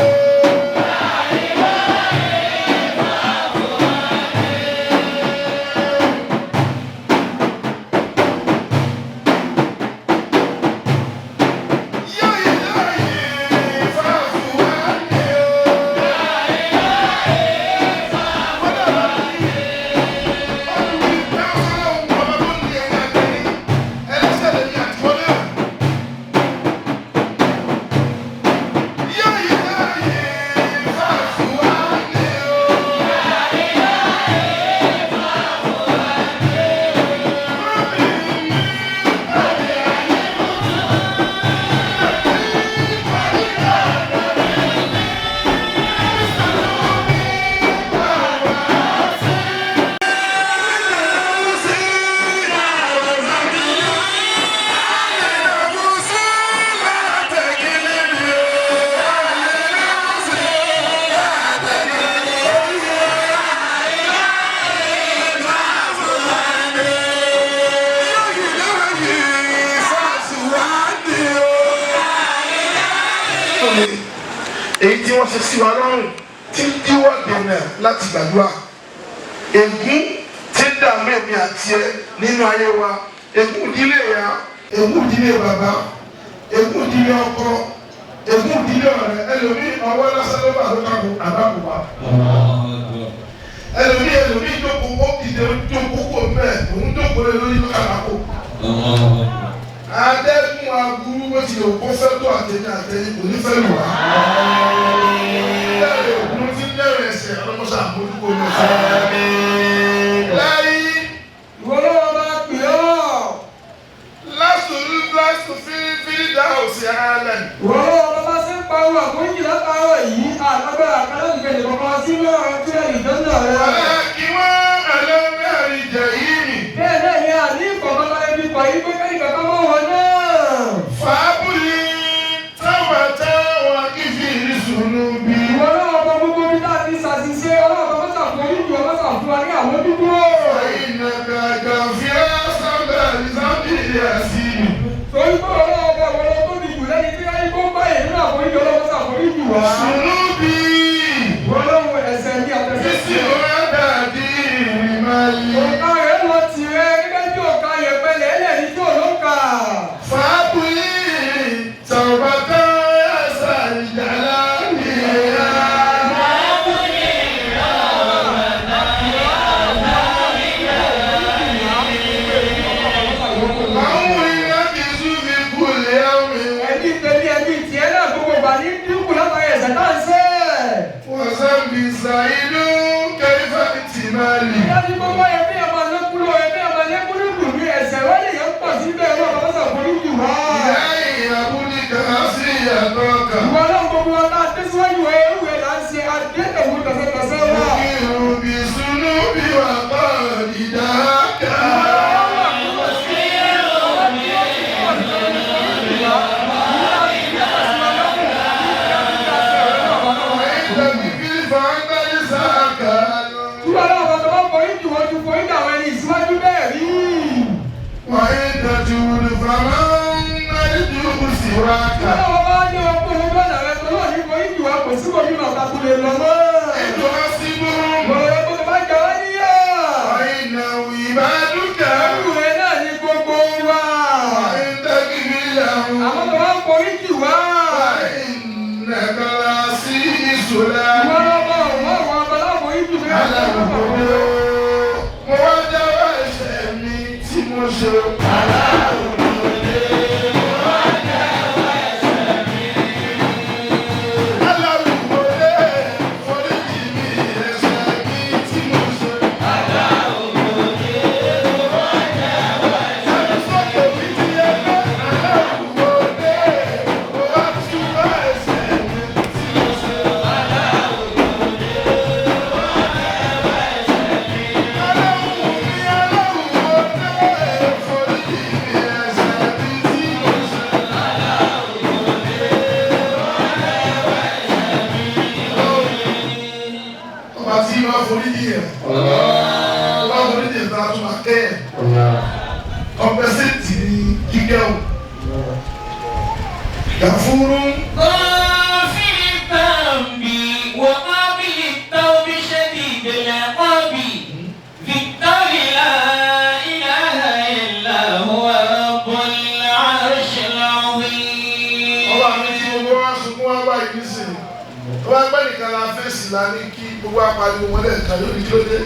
يا إلهي فاعف عني. Èyí tí wọ́n ṣe sí wa lọ́rùn tí ń díwọ́ dènà láti gbàdúrà, ègún tí ń dààmú èmi àti ẹ nínú ayé wa, ègún ìdílé ìyá, ègún ìdílé bàbá, ègún ìdílé ọkọ, ègún ìdílé ọ̀rẹ́. Ẹlòmíì ọwọ́ lásán ló bá ló kàkó àbákùbá, ẹlòmíì jókòó, ó dìde, ó jókòó kò mẹ́ òun jókòó lé lórí kàkó. Adẹ́kun aburú bó ti lè kó fẹ́ tó àtẹ̀yìn àtẹ̀yìn kò ní fẹ́ lù wá. Bẹ́ẹ̀ni òkun ti ń lẹ́rìn ẹsẹ̀ ọlọ́mọṣà àmójúkó ní ọ̀sẹ̀. Láyé Ìwọ lọ́wọ́ bá pè ọ́. lásùn lásùn fírífírí dá òsì àlẹ́. Ìwọ lọ́wọ́ bá ṣe ń pariwo àforíjì látàárọ̀ yìí, àlágbára kan láti fẹ́ nìkan sí lọ́rọ̀ tí ẹ̀ ìjọ́nà rẹ̀. Kí wọ́n ẹlẹ́mẹ̀rin jẹ̀ yìí. Bẹ́ẹ̀ náà ni àní ìfọ̀kànbalẹ̀ ibi pàyí pé kẹ́yìn kankan mọ́ wọn náà. Fàábùlì táwọn táwọn kì í fi ìsúnú bí. Ìwọ lọ́wọ́ bá gbogbo bí tá a ti ṣàṣìṣe, ọlọ́wọ́ bá mọ́ṣàforíjì wa, mọ́ṣàfún wa ní àwọn dúdú. Ìnàgàgà fíà sábà ìsábì àsì. Torí pé ọlọ́wọ́ bá wọlé tó di jù lẹ́yìn tí ayé kó báyìí nínú àforíjì, ọlọ́wọ́ ṣàforíjì wa. Sùnú bí. Ìwọ lọ́wọ́ ẹ̀ṣẹ̀ ní àtẹ̀sẹ̀. Sísì ọ̀dà bí ìrìnàlè. Òǹkà rẹ̀ lọ tirẹ̀ gẹ́gẹ́ bí òǹkà yẹ̀pẹ̀lẹ̀ ẹlẹ́ni tí ò ló ń kà. Fàábùlì tàwọ̀tá ẹ̀sà ìjàlá nìyà. Àwọn ìlànà ìzúbi kúlẹ̀ àmì. Ẹbí tẹ̀lé ẹbí tiẹ̀ náà gbogbo ìgbà ní dínkù látara ẹ̀ṣẹ̀ náà ń ṣe. Wàsáǹbì sàìlú kẹfà tìmálì. Ìyá ní gbogbo ẹbí ẹ̀ máa lékún lọ, ẹbí ẹ̀ máa lékún ní dùn ní ẹ̀ṣẹ̀ wọ́n lè yẹn pọ̀ sí bẹ́ẹ̀ náà bàbá ṣàforíjì wá. Ìyá ìyàwó kà sí ìyàtọ̀ kà. Ìwọ náà gbogbo wa náà dé síwájú ẹ̀ ewu ẹ̀ là ń ṣe adé tẹ̀wé tẹ̀sẹ̀tẹ̀sẹ̀ wa. Ìrùn bí sunú bí wà bá ìdá kà. Ìwọ náà bàbá bá foríjì wọ́n ju foríjì àwọn ẹni ìsíwájú bẹ́ẹ̀ rí. Ìwọ náà bá ní ọkùnrin lọ́nà rẹ tó lọ́ọ̀ ní foríjì wa kò sí omi màtá tó lè lọ mọ́. Bọ̀rọ̀ tó bá jẹ wá níyà. Ẹrù rẹ náà ní gbogbo wa. Àwọn tó bá ń foríjì wá. Ìwọ náà bá òun àwọn abaláwo ìjì rẹ. Mo wá jáwọ́ ẹ̀ṣẹ̀ mi tí mo ṣe. Aláwùjọ lé, mo Gàfúrú. غافر الذنب وقابل التوب شديد العقاب ذي الطول لا إله إلا هو رب العرش العظيم. Ọba mi tí gbogbo wa sunkún wá báyìí nísìnyí. Tó bá gbẹ́ nìkan la fèsì la ní kí gbogbo apariwo wọn lẹ́ẹ̀kan yóò ní kí ló dé.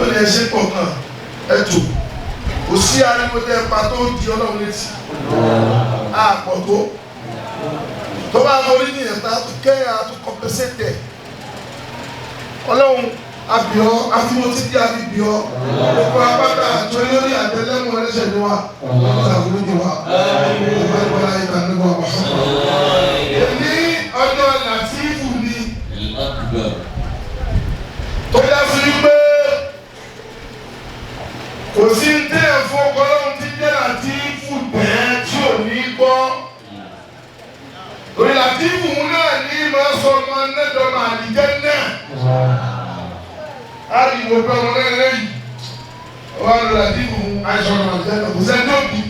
Ó ní ẹṣin pọ̀ kan ẹ̀tò. Kò sí ariwo tẹ́ ẹ pa tó di Ọlọ́run létí. Àpọ̀ tó. Tó bá forí ní ẹ̀ta tó kẹ́ àtún compensate ẹ̀. Ọlọ́run abìọ́ afimotí bí abìbíọ́. Gbogbo apáta àjọ lórí àtẹlẹ́mú ẹlẹ́ṣẹ̀ ni wa. Ọlọ́run àforíjì wa. Ìbáraẹni ìbáraẹni wa. Ní ọjọ́ Làtífù ni الأكبر. tó yá sí pé kò sí ní ẹ̀fọ́ ọlọ́run tí jẹ́ Làtífù tẹ́ tí ò ní gbọ́. Torí Làtífù náà ní máa sọ ọmọ nẹ́dọ̀mọ àdìjẹ́ náà. Á rí ìwò pé ọmọ náà lẹ́yìn. Wọ́n á lọ Làtífù àìsàn ọmọ àdìjẹ́ náà kò sẹ́ni tó bí.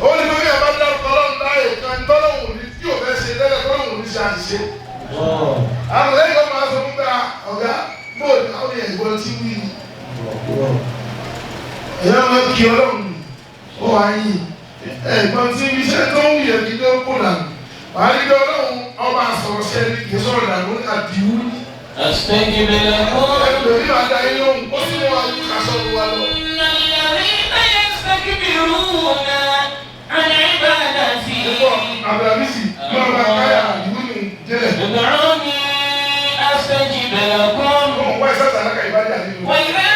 Ó ní bí wọ́n bá dárúkọ ọlọ́run láàyè kan tọ́lọ́hùn ní tí ò fẹ́ ṣe tẹ́lẹ̀ tọ́lọ́hùn ní ṣe àṣìṣe. Àwọn lẹ́yìn kan máa sọ fún bá ọ̀gá bóòlù àwọn èèyàn ìbọn tí wí ni. Ìyá máa ń kí ọlọ́run ó wá yìn. Ẹ̀gbọ́n tí ibi iṣẹ́ tó ń yẹ kí ló kó dànù. Wàá rí bí ọlọ́run ọba àsọ̀rọ̀ sí ẹni kì í sọ̀rọ̀ dànù ní àdìwú ní. أستجب لكم. Ẹgbẹ̀rún yóò dá yín lóhùn ó sì mú wa kásọ̀ wa lọ. إن الذين يستكبرون عن عبادتي Ẹ̀gbọ́n Abdulhamisi máa bá káyà àdìwú nù jẹ́lẹ̀. ادعوني أستجب لكم. Wọ́n wá ìsàtà alákà ìbájà nínú. وإذا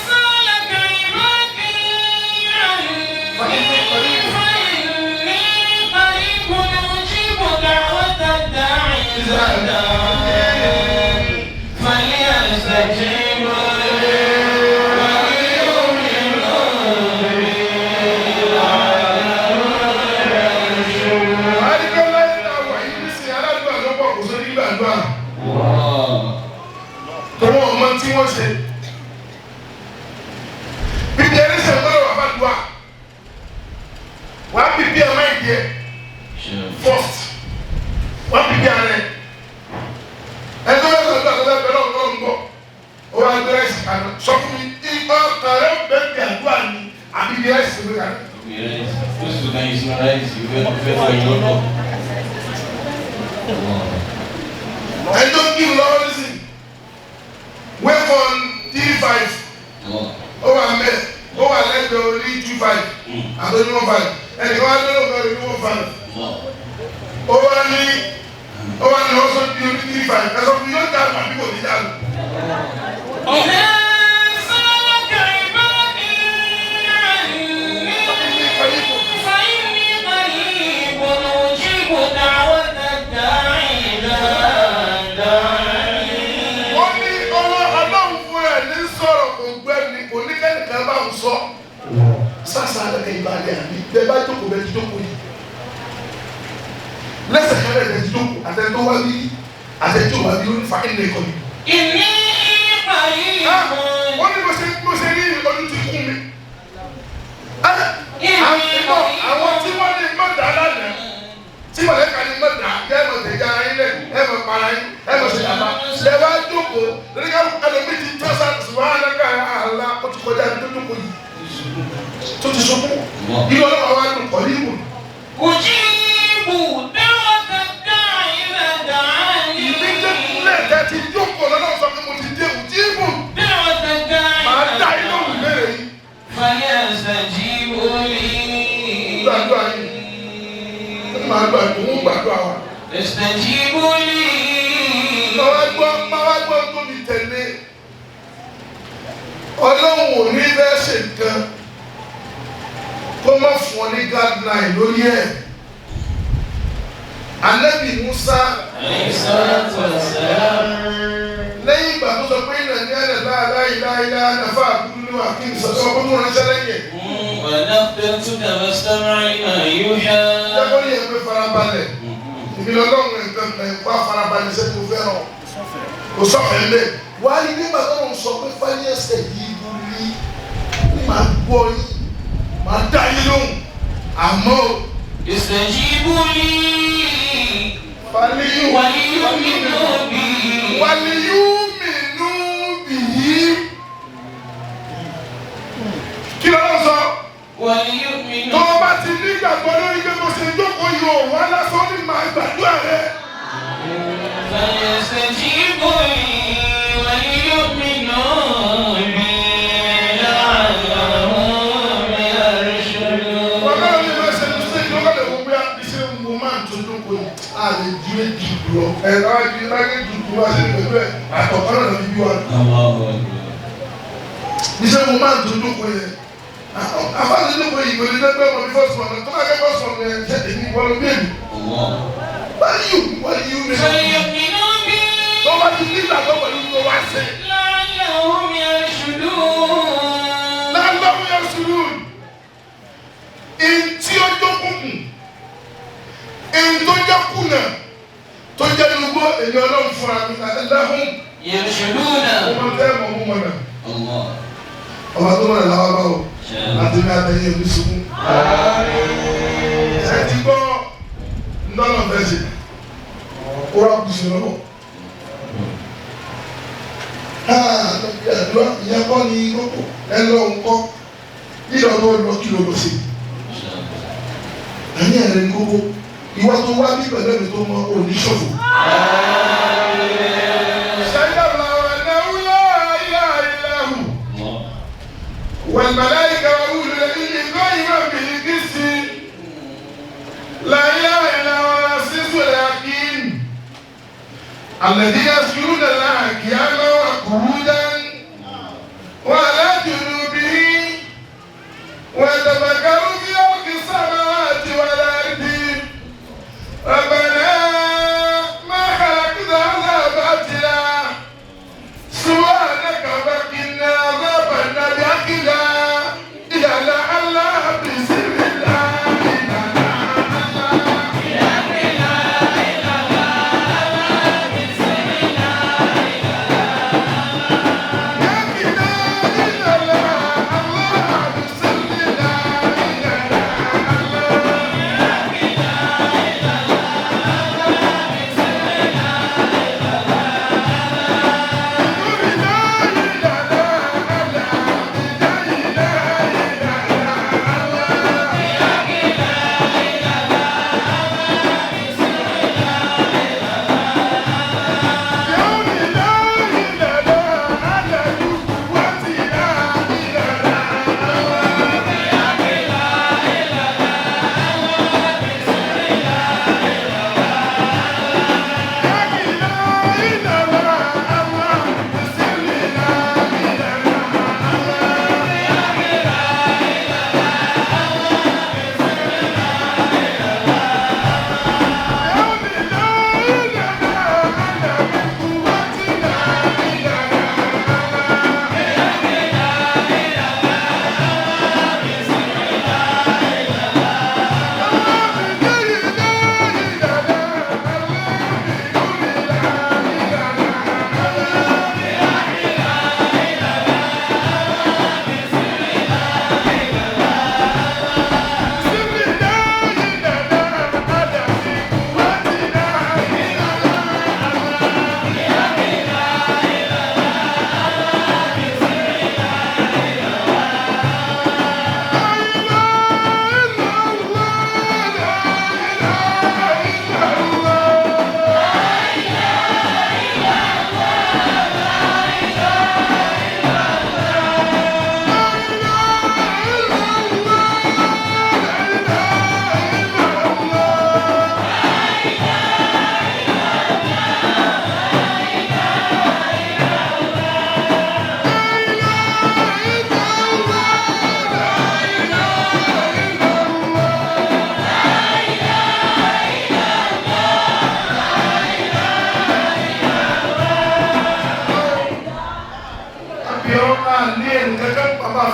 سألك عبادي عني فإني قريب أجيب دعوة الداع إذا دعان فليستجيبوا لي وليؤمنوا بي Wàá rí bí ọlọ́run náà wà yìí nísìnyí aládùúgbò àlọ́pọ̀ kò sórí gbàdúrà. Tọwọ́ ọmọ tí wọ́n ṣe. Bíbí ẹni ṣe gbọ́dọ̀ wà bá dùà. Wàá bíbí ẹ̀ máa jẹ first. Wàá bíbí ara ẹ̀. Ẹni tó bá sọ̀rọ̀ àgbà bẹ̀rẹ̀ ọ̀gbọ́n ń bọ̀. Ó wá gbé ẹ̀sìn kaná. Sọ fún mi, ọkàn rẹ̀ bẹ́ẹ̀ bí àdúrà ni àbí bí ẹ̀sìn mi kaná. Ẹni tó ń kírun lọ́wọ́ nísìnyí. Wake on 3-5. Ó wà mẹ́ ó wà lẹ́gbẹ̀ẹ́ orí 2-5 àti 1-5 ẹnì kan wá lọ́dọ̀ kan orí 1-5 ó wá ní ó wá ní wọ́n sọ ní orí 3-5 ẹ̀sọ́ fún yóò dànù àbí kò ní dànù. إذا سألك عبادي عني فإني قريب أجيب دعوة الداع إذا دعاني. Wọ́n ní ọlọ́ ọlọ́run fún ẹ̀ ní sọ̀rọ̀ kò gbẹ́ ni kò ní kẹ́nìkan bá ń sọ. Sásà lẹ́kẹ̀ ìbàdí àbí bẹ́ẹ̀ bá jókòó bẹ́ẹ̀ ti jókòó yìí. Lẹ́sẹ̀kẹ́lẹ̀ bẹ́ẹ̀ ti jókòó àtẹ̀tọ́ wá bí àtẹ̀tọ́ wá bí ó ní fa ẹ̀ ní ẹ̀kọ́ mi. إني قريب Wọ́n ní bó ṣe rí ojú ti kún mi. Àwọn tí wọ́n ní mọ̀dà lánàá tí mọ̀lẹ́ka ní mọ̀dà ẹ mọ̀ tẹ̀jà ara yín lẹ̀ ẹ mọ̀ para yín ẹ mọ̀ ṣe dàbà. Ṣé wàá jókòó lórí ká ẹlòmíì ti tọ́ sáà wàá lẹ́ka àlá ó ti kọjá ibi tó jókòó yìí tó ti sunkún. Ilé ọlọ́wọ́ wa dùn kọ́ níwò. أجيب دعوة الداع إذا دعاني. Ìdíjẹ́kúnlẹ̀ tẹ́ ti jókòó lọ́nà sọ pé mo ti dé òjì ìbò. دعوة الداع Màá dá yín lóhùn ìbéèrè yìí. فليستجيبوا لي. Gbàdúrà yìí. Màá gbàdúrà òun gbàdúrà wa. استجيبوا لي. Máa wá gbọ́ tó mi tẹ̀lé. Ọlọ́run ò ní bẹ́ẹ̀ ṣe nǹkan kó má fún ọ ní guideline lórí ẹ̀. Ànábì Musa عليه الصلاة والسلام. lẹ́yìn ìgbà tó sọ pé ìnà ní ẹ̀rẹ̀ láìláìláìlá nàfà àbúrú ní wà kí n sọ sọ pé mo ránṣẹ́ lẹ́yìn ẹ̀. وأنا اخترتك فاستمع لما يوحى. Jẹ́kọ́ ní ẹgbẹ́ farabalẹ̀. Ìbílẹ̀ ọlọ́run nǹkan kan wá farabalẹ̀ ṣé mo fẹ́ràn. Kò sọ̀fẹ̀ lé. Wà á rí nígbà tó ń sọ pé fáyẹsẹ̀ yìí ló rí ní màá gbọ́ yín, màá dá yín lóhùn. Àmọ́ o, استجيبوا لي Fàlíyù. وليؤمنوا بي Wàlíyùmínú bìyí. Kí ló lọ sọ? Tó وليؤمنوا o bá ti nígbàgbọ́ lórí pé mo ṣe jókòó yìí ò wá lásán ní màá gbàdúrà rẹ. فليستجيبوا لي وليؤمنوا بي لعلهم يرشدون. Wọ́n náà ní máa ṣe mistake ló kọ́lẹ̀ wọ́n bóyá iṣẹ́ mo máa ń tún jókòó yìí. A lè ju èjì lọ. Ẹ̀ náà ju láyé dùdú wá sí pẹ̀lú ẹ̀ àtọ̀kọ́ náà ló bí wa. الله أكبر. Iṣẹ́ mo máa ń tún jókòó yẹn. Àfáàní jókòó yìí kò lè dẹ́gbẹ́ ọmọ mi first one. Tó bá kẹ́ first one yẹn ṣe èmi wọ́n ló bí èmi. الله. Wáyú wáyú mi. فليؤمنوا بي Tó bá ti nígbàgbọ́ pẹ̀lú tó wá sí. لعلهم يرشدون. Lálọ́wọ́ yẹn sùúrù. Ntí ó jókòó ntó jẹ́ kùnà tó jẹ́ gbogbo èmi ọlọ́run fúnra mi lẹ́hùn. يرشدون. Mo máa tẹ́ mọ̀ mú mọ̀nà. الله. Ọba tó mọ̀nà làwọn bá wò. Àti ní àtẹ̀yìn òní sunkún. Ṣé ti gbọ́ ńdọ́nà fẹ́ ṣe? Ó rà kùsù lọ́wọ́. Àdúrà ìyẹn kọ́ ni kókó ẹ lọ ń kọ́. Lílọ tó lọ kí ló lọ sí. Àní ẹ̀rẹ̀ ní kókó. Ìwọ tó wá bí pẹ̀lú ẹ̀mí tó mọ òní ṣòfò. Ṣáyà làwọn ẹ̀náwó láàyè àìláhù. الله. والملائكة وأولو العلم قائما بالقسط لا إله إلا هو العزيز الحكيم الذي يذكرون الله قياما وقعودا وعلى جنوبهم ويتفكرون في خلق السماوات والأرض ربنا ما خلقت هذا باطلا سبحانك فقنا عذاب النار لا إله إلا الله بسم الله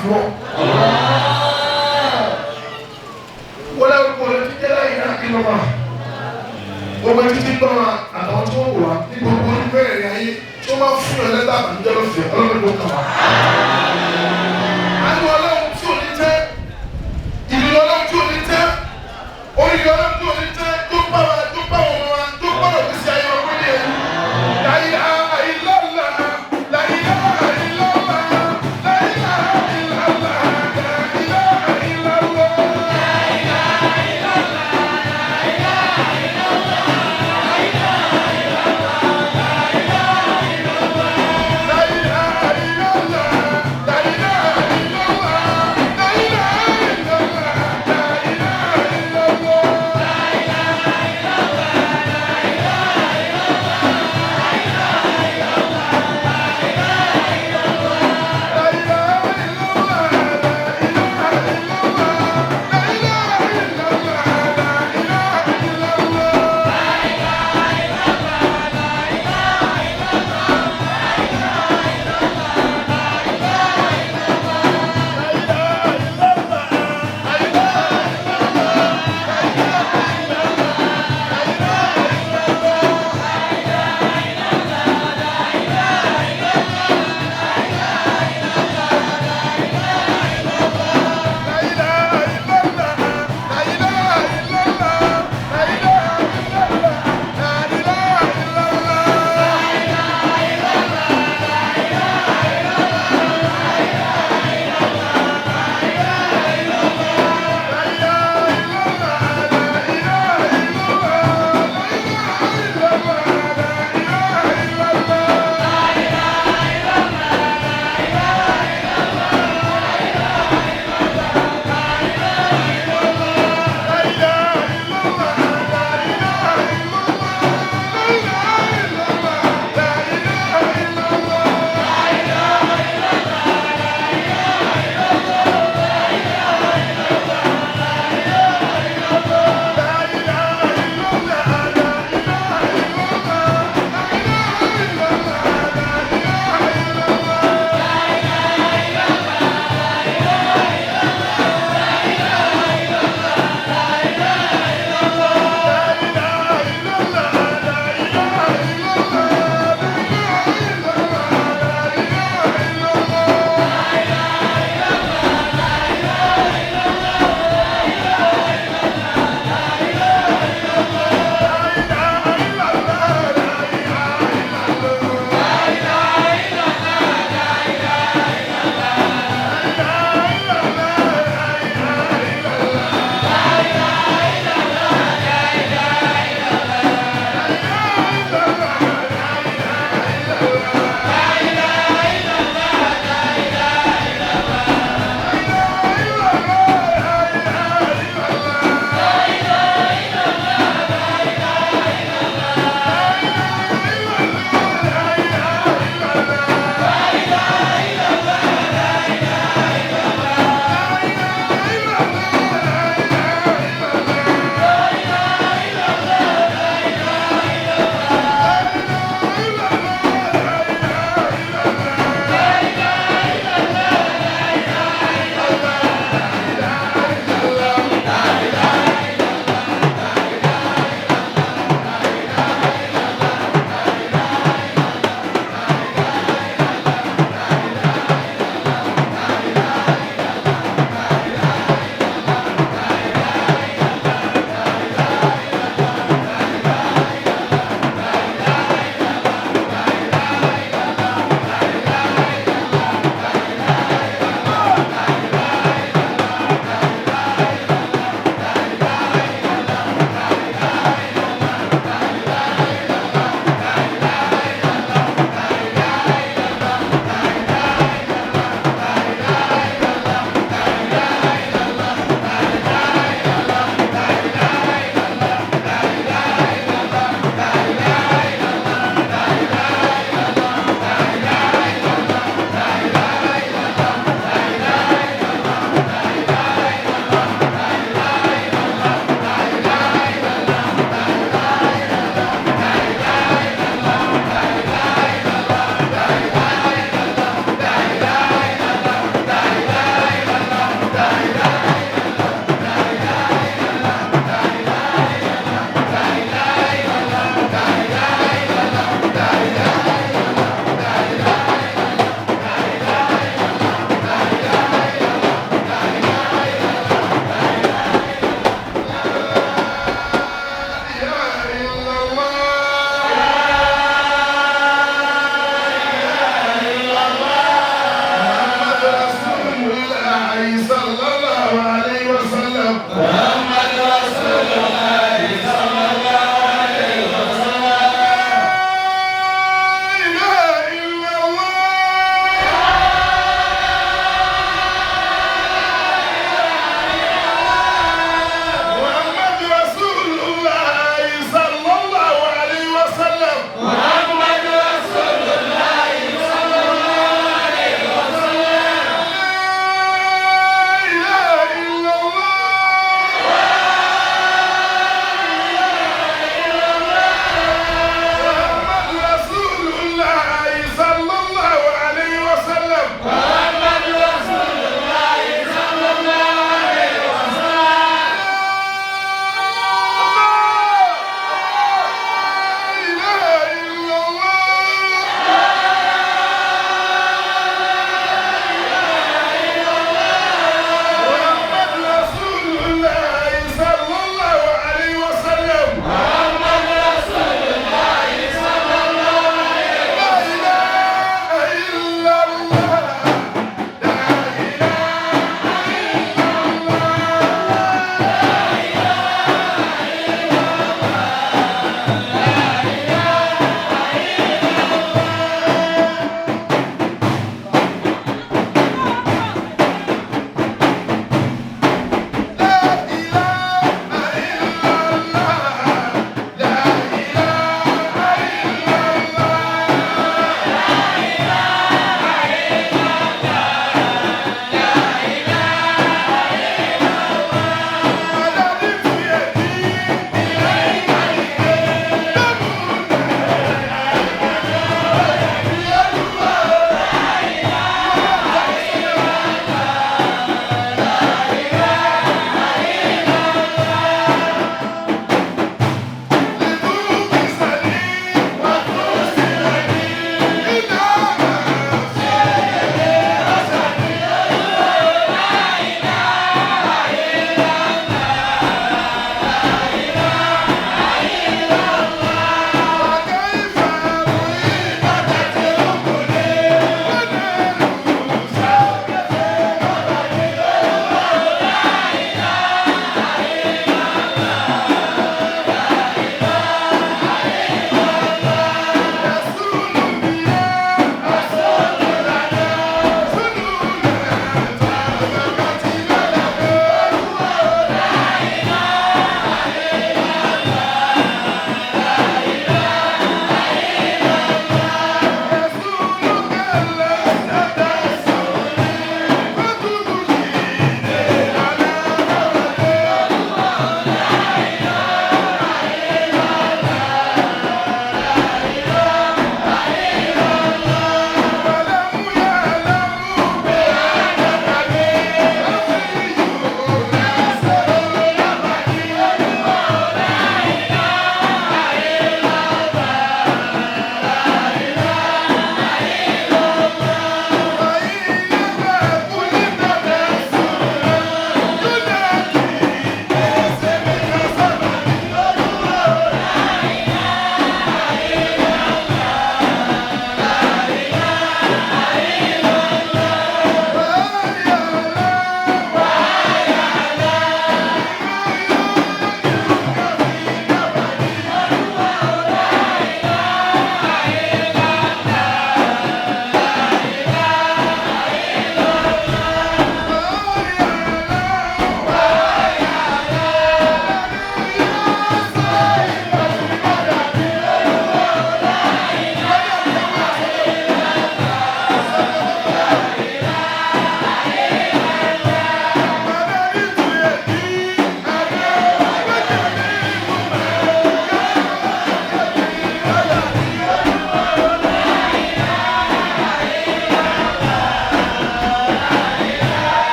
Fún ọ. Wọ́n lẹ́rù kọ́ lẹ́tí jẹ́ láyé náà kí lọ́ba. Gbogbo ẹni tí ń gbọ́ wa àtàwọn tó ń wò wá ní gbogbo oníbẹ̀rẹ̀ ayé tó máa fún ẹ lẹ́tà àbànújẹ́ lọ́fẹ̀ẹ́ ọlọ́run ló kà wá. Àánú ọlọ́run tí ò ní tẹ́, ìlú ọlọ́run tí ò ní tẹ́, oríire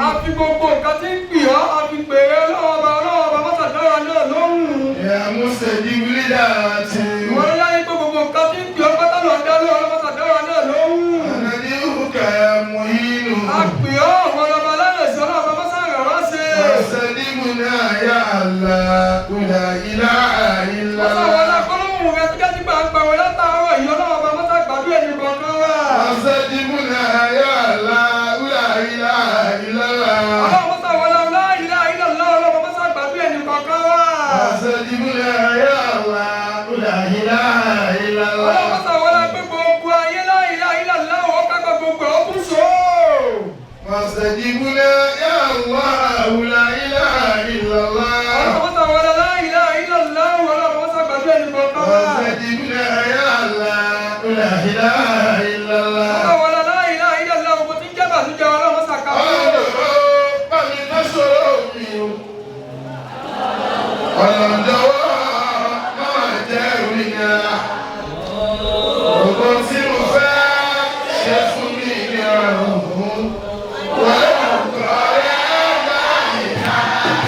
A fi gbogbo nǹkan tí ń pè ọ́, a fi pè é ọlọ́wọ́ ọlọ́wọ́ mọ́sàdára náà lóhùn. يا مستجيب لدعوتي Ìwọ ló láyé pé gbogbo nǹkan tí ń pè ọ́ pátá lọ dá lóhùn ọlọ́mọ́sàdára náà lóhùn. ندعوك يا معين A pè ọ́ àwọn ọlọ́ba alárẹ̀sẹ̀ ọlọ́ba mọ́sàrà wá ṣe. واستجبنا يا الله لا إله إلا Mọ́sàwọ́ الله alákọ́lóhùn rẹ tó jẹ́ gbàǹgbà wẹ̀ látàárọ̀ yìí ọlọ́ba mọ́sàgbàdúrà ẹnì kọ̀ọ̀kan wà. واستجبنا يا الله لا إله إلا الله Ọlọ́run mọ́sàwọ́ la ilaha illallah ọlọ́ba mọ́sàgbàdúrà ẹnì kọ̀ọ̀kan wà. واستجبنا يا الله لا إله إلا Ọlọ́run الله mọ́sàwọ́ la pé gbogbo ayé la ilaha illallah ó kápá gbogbo ẹ̀ ó kú sóò. واستجبنا يا الله لا إله إلا الله Ọlọ́run mọ́sàwọ́ la ilaha illallah ọlọ́run mọ́sàgbàdúrà ẹnì kọ̀ọ̀kan wà. واستجبنا يا الله لا إله إلا الله Mọ́sàwọ́ la ilaha illallah ogun tí ń jẹ́ bàtújẹ́ ọlọ́run mọ́sàkà. Ọlọ́dọ̀wọ́ máa jẹ́ òmìnira. Ògo tí mo fẹ́ ṣe fún mi ní ọ̀rùn. Wọ́n kọ́ ẹ báyìí náà.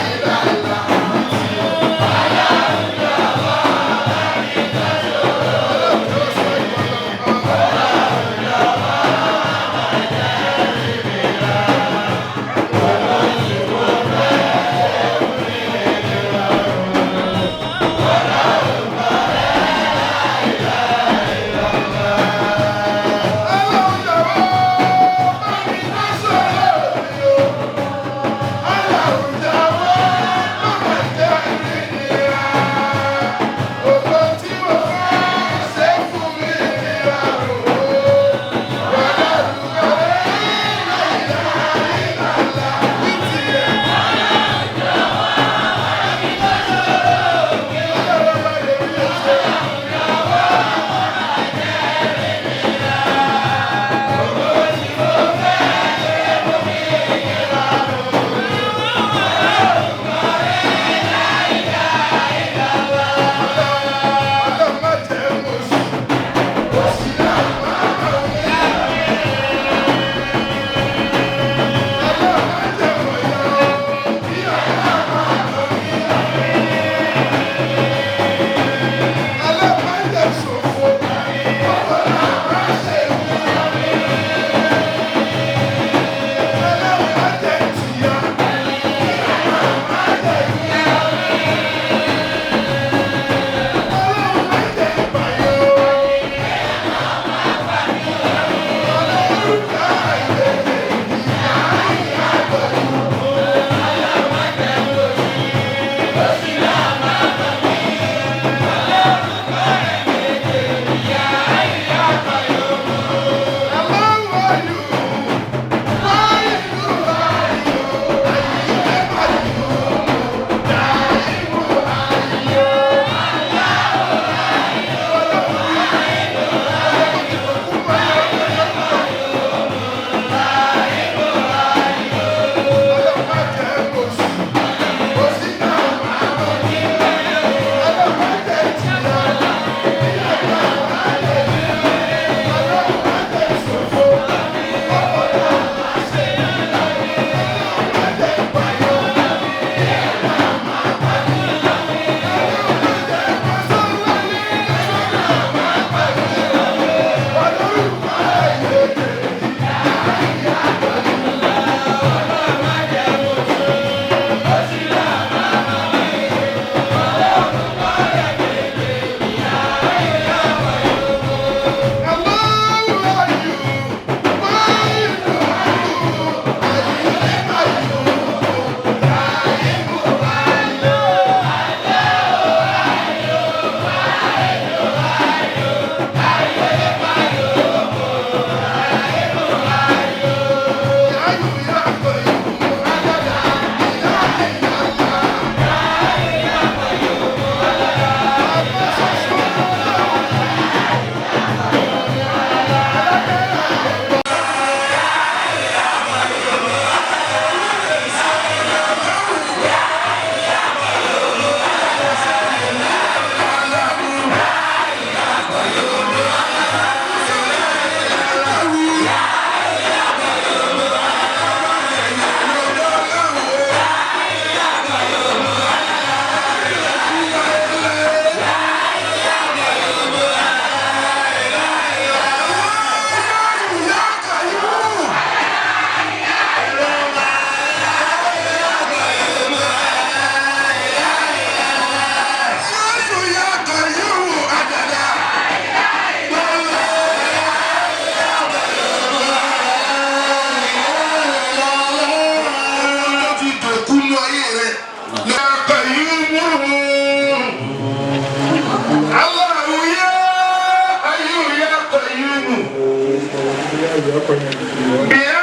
بيا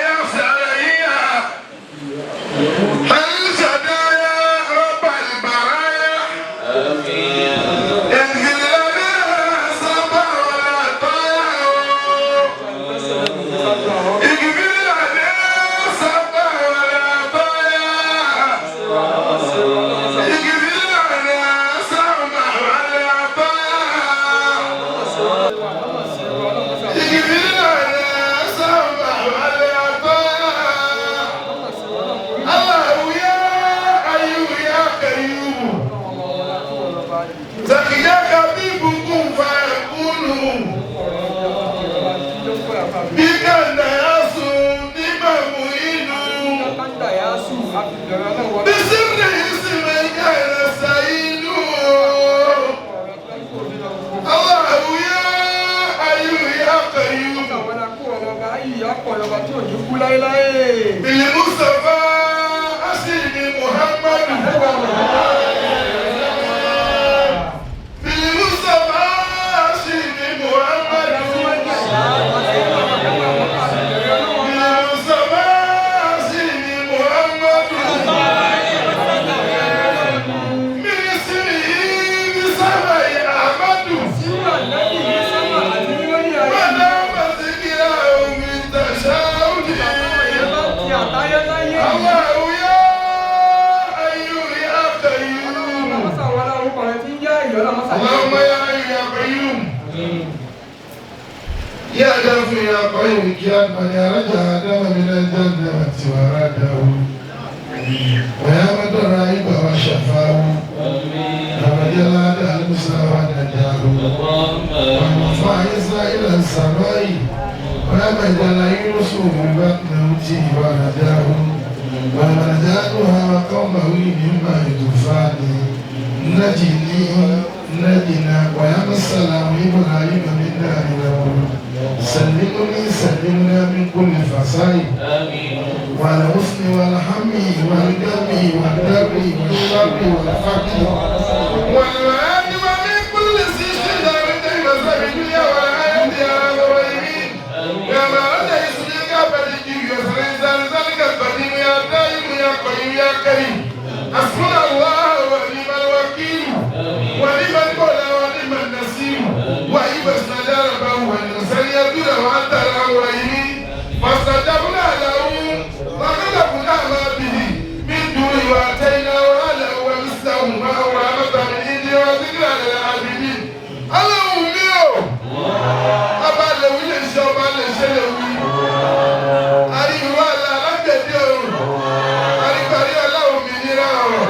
يا سريا هل سدايا رب البرايا اغفر لنا صبر ولا طاعة اغفر لنا صبر ولا طاعة اغفر لنا صبر ولا طاعة اغفر لنا صبر ولا طاعة الله يا حي يا قيوم زكياك بكم فيكون بك الناس بمعين بسر اسمك نستعين الله يا حي يا قيوم بالمصطفى أسلم محمد بالمصطفى أسلم محمد بالمصطفى أسلم محمد من اسمه بسمع أحمد ودام ذكره من تشاؤه الله يا حي يا قيوم اللهم يا حي يا قيوم يا دافع يا قيوم يا من يرجع آدم من الجنة ورده ويا من الرائب وشفاه ومن جلال المسلم ونجاه ورفع عيسى إلى السماء ويا من جعل يوسف ببطن أمته ونجاه ومن نجاها وقومه مما يطوفان نجني نجنا ويا السلام إبراهيم من نار الأمر سلمني سلمنا من كل فساد والحزن والهم والغم والدر والشر والفقر والمآل ومن كل ذي شر الدنيا والآخرة يا رب العالمين يا ما رد يسلك فلجي يسري ذلك القديم يا دائم يا قيوم يا كريم حسبنا الله ونعم الوكيل ونعم المولى ونعم النصير وإذا استجاب والإنسان يدور وأنت الأولين فاستجبنا له وغلبنا ما به من دون وآتينا وله ومثله معه رحمة من عندنا وذكرى للعابدين. Ọlọ́run mi o, ọba lèwi lè ṣe ọba lè ṣe lèwi. Àríwá àlà alágbẹ̀dẹ ọ̀run, àríparí ọlá òmìnira ọ̀rọ̀.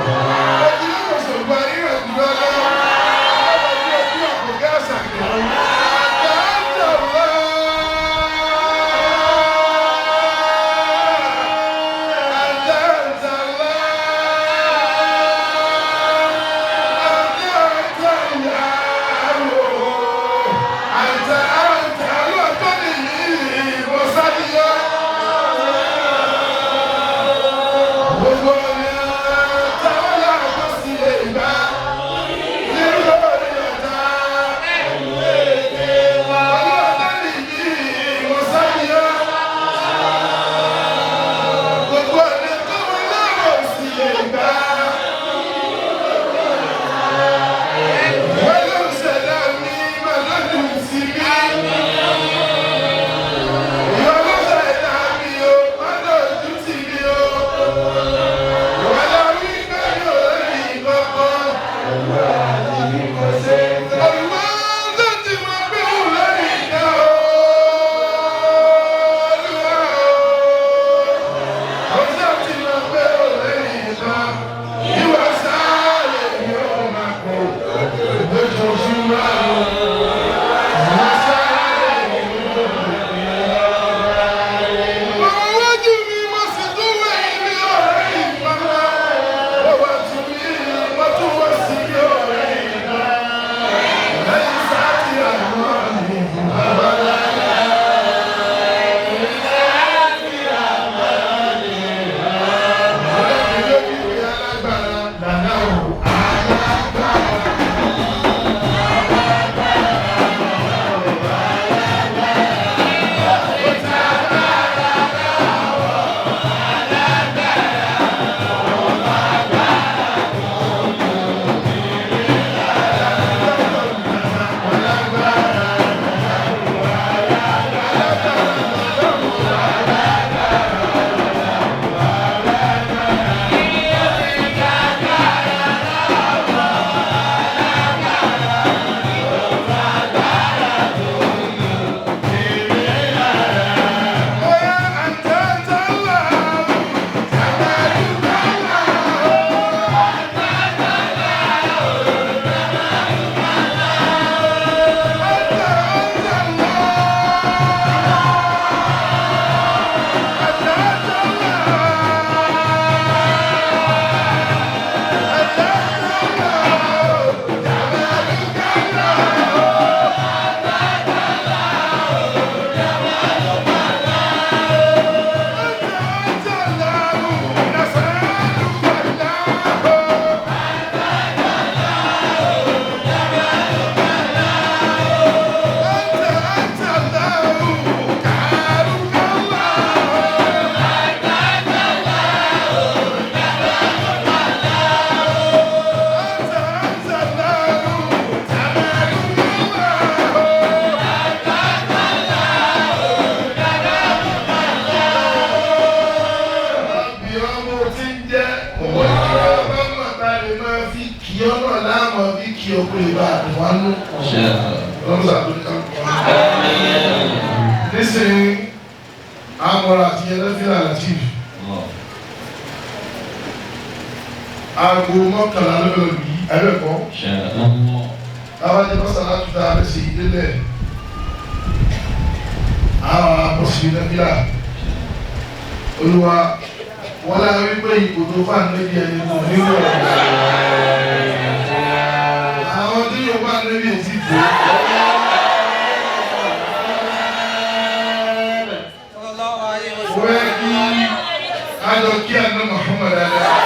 bí ọmọ tí ń jẹ́ ọmọ bá lè máa fi kí ọ náà láàmú fi kí ọ kó lè bá àdùn wá nú. Ọlọ́run ṣàtúntò ká kọ́ ọ. Nísìnyí, àmọ́ra àti ẹlẹ́fíà latif. Aago 11 ló lọ bí ẹlẹ́kọ̀ọ́. Táwa jẹ́ mọ́sálá tó dáa lẹ́sẹ̀ yìí délẹ̀. Àwọn àbọ̀sí lẹ́fíà. Olúwa wọ́n lá wípé ipò tó fà níbi ẹni kò nílò ọ̀rọ̀. Àwọn tí yóò bá níbi èsì tó. Wọ́n kí àjọ kí àná Muhammad dáadáa.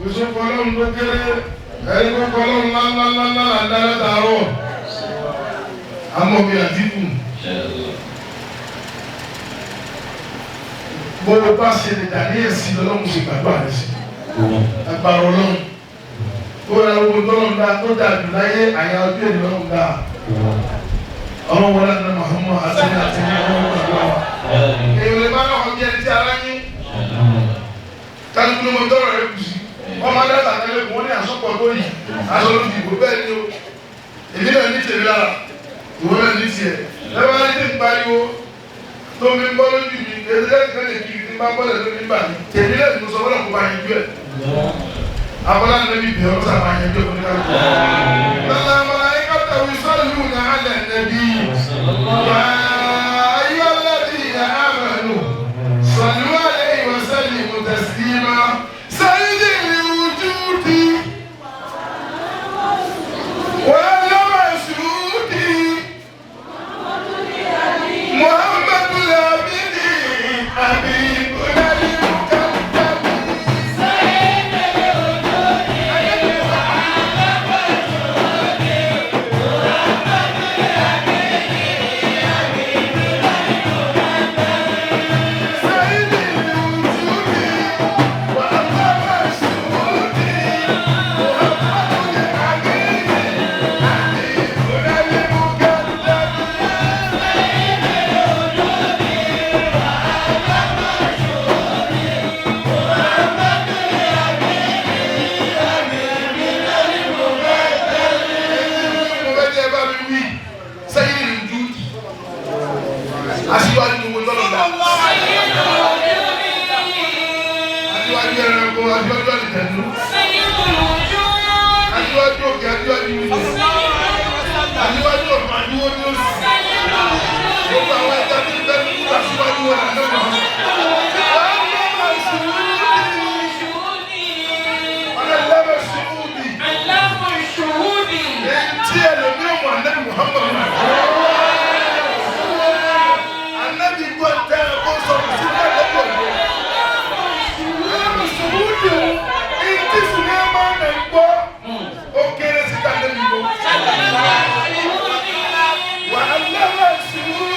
Òṣèpọ̀ ọlọ́run tó kéré, ẹni tó kọ́ ọlọ́run ńláńláńlá ńlá látàárọ̀. Àmọ́ mi àdínkù. Bó o bá ṣe lè dà ní èsì lọ́lọ́run ṣe gbàgbọ́ àrẹ sí. Agbára ọlọ́run. Ó ra ogun tọ́lọ́run dá tó dà jù láyé àyà ojú èdè lọ́run dá. Ọlọ́run wọlé àná Muhammad àti ní àti ní ọlọ́run gbàgbọ́ wa. Èèyàn lè má lọ́kọ̀ bí ẹni tí ara yín. Kálukú ló mọ tọ́rọ̀ rẹ kù sí. Wọ́n máa dáta tẹ́lẹ̀ kù wọ́n ní àsopọ̀ lórí aṣọ lórí ìbò bẹ́ẹ̀ ni o. Èmi náà ní tèmi lára. Ìwọ náà ní tiẹ̀. Lẹ́wọ́n á ní tí ń pariwo tó mi ń bọ́ lójú mi èdè kan lè kiri tí ń bá bọ́lẹ̀ lórí nígbà mi tèmi lè tún sọ bọ́lẹ̀ kó bá yẹn jú ẹ̀. Abọ́lá ní bí bìọ́ sá máa yẹn jú ẹ̀ kó ní ká. Lọ́la màláíkà wí sọ́lù ní alẹ́ nẹ́bí. Yà ayọ́ lẹ́bí yà ámàlù. Sọ̀lú alẹ́ ìwọ̀sẹ̀lì mùtẹ̀sílímà. Sẹ́yìn ìwújúdi. Wọ́n lọ́wọ́ sùúdì. Muhammadu Lamini Abibulali Mukadami. Sayyidi al-wujudi wa aqama shuhudi. Muhammadu Lamini Abibulali Mukadami. Mo fẹ́ jẹ́ bá mi wí sẹ́yìn ní dúdì aṣíwájú gbogbo tọ́lọ̀ dá aṣíwájú ẹranko aṣíwájú àlìjẹ̀nu aṣíwájú òkè aṣíwájú ilẹ̀ aṣíwájú ọ̀run aṣíwájú òsì gbogbo àwọn ẹja tí ń bẹ ní kúrò aṣíwájú wọn àná wọn. Ọlọ́lọ́mọ̀ sùúrì èyí tí ẹlòmíràn wà nẹ́bí Muhammad anabi gbọ́ tẹ́ ẹ kó sọ fún sílẹ̀ lọ́pọ̀ lọ. Ẹlẹ́nu sùúrù o, èyí tí sùnú máa ń gbọ́, ó kéré síta lẹ́nu gbọ́. Wà á lọ́wọ́ sùúrù.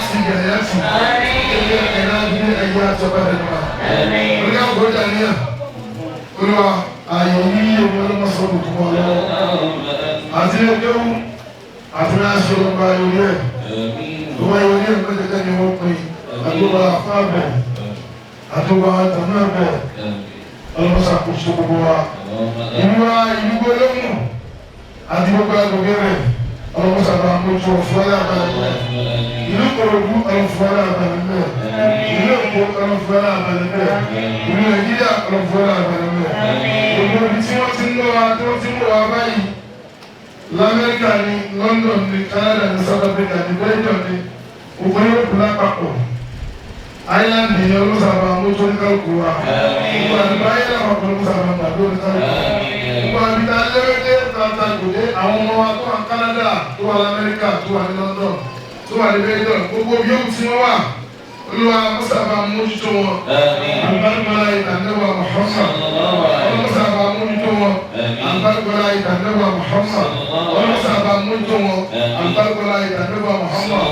Yasi ẹ̀yà àtọ́gbà ẹ̀dùnmá. Orí àgbọ̀dá ni ẹ̀. Olúwa ààyè yìí omi ọlọ́mọ sọ̀rọ̀ kún ọ lọ́wọ́. Àti ẹgbẹ́wò àti aṣọ ọba yorí ẹ̀. Ọba yorí ẹ̀ mẹ́tẹ̀ẹ̀tẹ̀ ni wọ́n pin. Àtọ́gbà afáàbẹ̀. Àtọ́gbà àtàmẹ́bẹ̀. Ọlọ́mọ ṣàkóso gbogbo wa. Ìlú wa ìlú gbólóhùn àti gbogbo agbègbè rẹ̀. Ọlọ́mọ sábà mójú ọ̀fọ́lá àbálẹ̀. Ìlú Ìkòròdú ọlọ́fọ́lá àbálẹ̀ mẹ́. Ìlú Èkó ọlọ́fọ́lá àbálẹ̀ mẹ́. Ìlú Nàìjíríà ọlọ́fọ́lá àbálẹ̀ mẹ́. Gbogbo ibi tí wọ́n ti ń lọ wa tí wọ́n ti ń wọ̀ wá báyìí. L'Amẹ́ríkà ni London ni Canada ni South Africa ni Belgium ni gbogbo Europe lápapọ̀. Ireland ni ọlọ́sàbà mójú oníkálukú wa. Gbogbo àdúgbò ayé làpapọ̀ ọlọ́sàbà gbàdúrà oníkálukú. Gbogbo àbíta lẹ́wẹ́dẹ́ tàǹtàkùdé àwọn ọmọ wa tó wà ní Canada tó wà l'Amẹ́ríkà tó wà ní London tó wà ní Belgium gbogbo yóò tí wọ́n wà Olúwa mọ́sàbà mójútó wọn. Àgbàgbọ́lá ìtànẹ́wà Muhammad. Ọlọ́mọ́sàbà mójútó wọn. Àgbàgbọ́lá ìtànẹ́wà Muhammad. Ọlọ́mọ́sàbà mójútó wọn. Àgbàgbọ́lá ìtànẹ́wà Muhammad.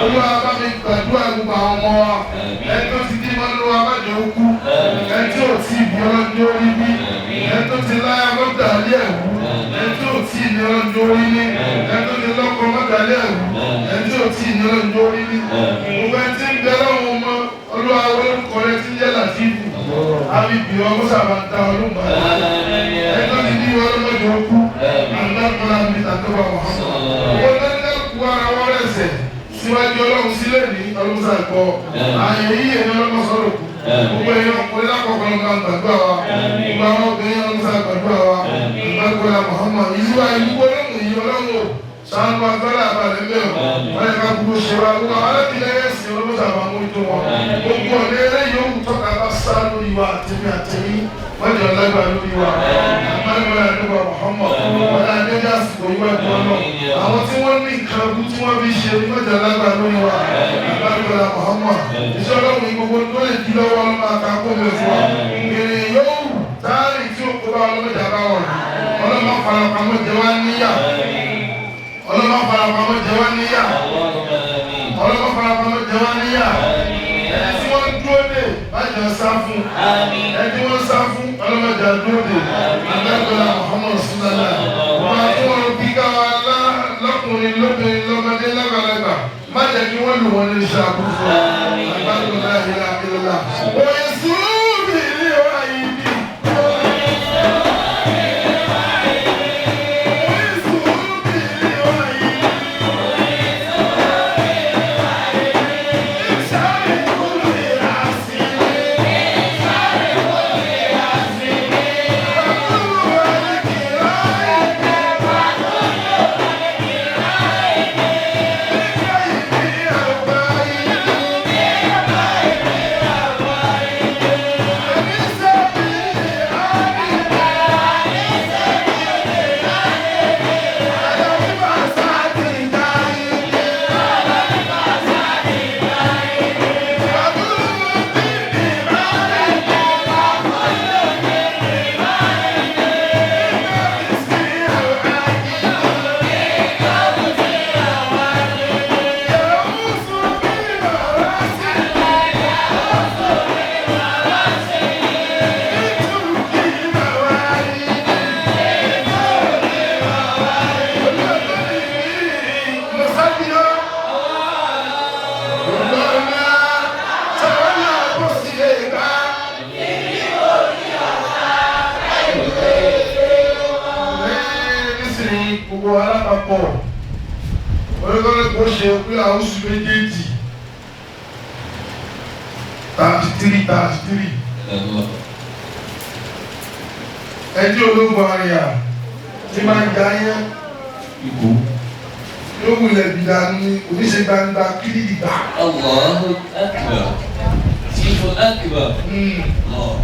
Olúwa bá mi gbàdúrà gbogbo àwọn ọmọ wa. Ẹni tó ti dín mọ́nú wa má jẹ́ ó kú. Ẹni tí ò tí ì bí ọlọ́dún orí bí. Ẹni tó ti láyà mọ́tàlí ẹ̀wú. Ẹni tí ò tí ì ní ọlọ́dún orí ní. Ẹni tó ti lọ́kọ mọ́tàlí ẹ̀wú. Ẹni tí ò tí ì ní ọlọ́dún orí ní. Gbogbo ẹni tí ń bẹ lọ́wọ́ ọmọ Olúwa olórúkọ rẹ ti ń jẹ́ Làtífù. Àmì ìbí ọmọ sábà ń ta ọdún bá ẹni tó ti ní ọlọ́mọdé ó kú. Àgbàgbọ́lá mi tàbí Muhammad. Owó lẹ́nu kú ara wọn rẹ̀sẹ̀ síwájú Ọlọ́run sílẹ̀ ní ọlọ́mọsà gbọ́. Ààyè yìí ẹni ọlọ́mọ sọ̀rọ̀ kù. Gbogbo ẹ̀yin ọkùnrin lákọ̀ọ́kọ́ ló máa ń gbàdúrà wa. Gbogbo àwọn obìnrin ọlọ́mọsà gbàdúrà wa. Àgbàgbọ́lá Muhammad. Ìlú wa ìlú gbólóhùn yìí Ọlọ́run o. Ṣàánú agbára àbàlẹ̀ mẹ́ o. Wọ́n yẹ ká gbogbo ṣe wa. Gbogbo àwọn alábìlẹ̀ ẹ̀sìn ọlọ́mọsà máa mójútó wọn. Gbogbo ọ̀nà eré yòówù tọ́ka bá sá lórí wa àtẹ̀mí àtẹ̀mí. Wọ́n jọ lágbà lórí wa. Àgbàgbọ́lá àdúgbò Muhammad. Wọ́n yà ní ẹja àsìkò yíwájú ọlọ́. Àwọn tí wọ́n ní nǹkan bú tí wọ́n fi ṣe wọ́n jọ lágbà lórí wa. Àgbàgbọ́lá Muhammad. Iṣẹ́ ọlọ́run yìí gbogbo tó lè di lọ́wọ́ ọlọ́mọ àkàkọ́ mi fún wa. Ìrìn yóò táàrí tí ó kó bá ọlọ́mọdé àbáwọ̀. Ọlọ́mọ farapamọ́ jẹ wá níyà. Ọlọ́mọ farapamọ́ jẹ wá níyà. Ọlọ́mọ farapamọ́ jẹ wá níyà. Ẹni tí wọ́n dúró dè má jẹ́ sá fún. Ẹni tí wọ́n sá fún ọlọ́mọdé àdúró dè. Àgbàgbọ́lá Muhammad Sallallahu. Wọ́n á tún wọn bí káwa lọ́kùnrin lóbìnrin lọ́mọdé lágbàlagbà. Má jẹ́ kí wọ́n lù wọ́n ní iṣẹ́ àbúrò fún wa. Àgbàgbọ́lá ìlà ìlà. Òye sùúrù ilé wa yìí bí. Òye sùúrù ilé wa yìí bí. Gbogbo alápapọ̀ oníkọ́lẹ́ kò ṣe pé àwọn oṣù méjèèjì 33 33 ẹjọ́ ológun àríyá tí máa ń ga yẹn yóò wulẹ̀ bìdá ní oníṣe gbangba kírídìgbà. Allahu akbar. Allahu akbar. Allah.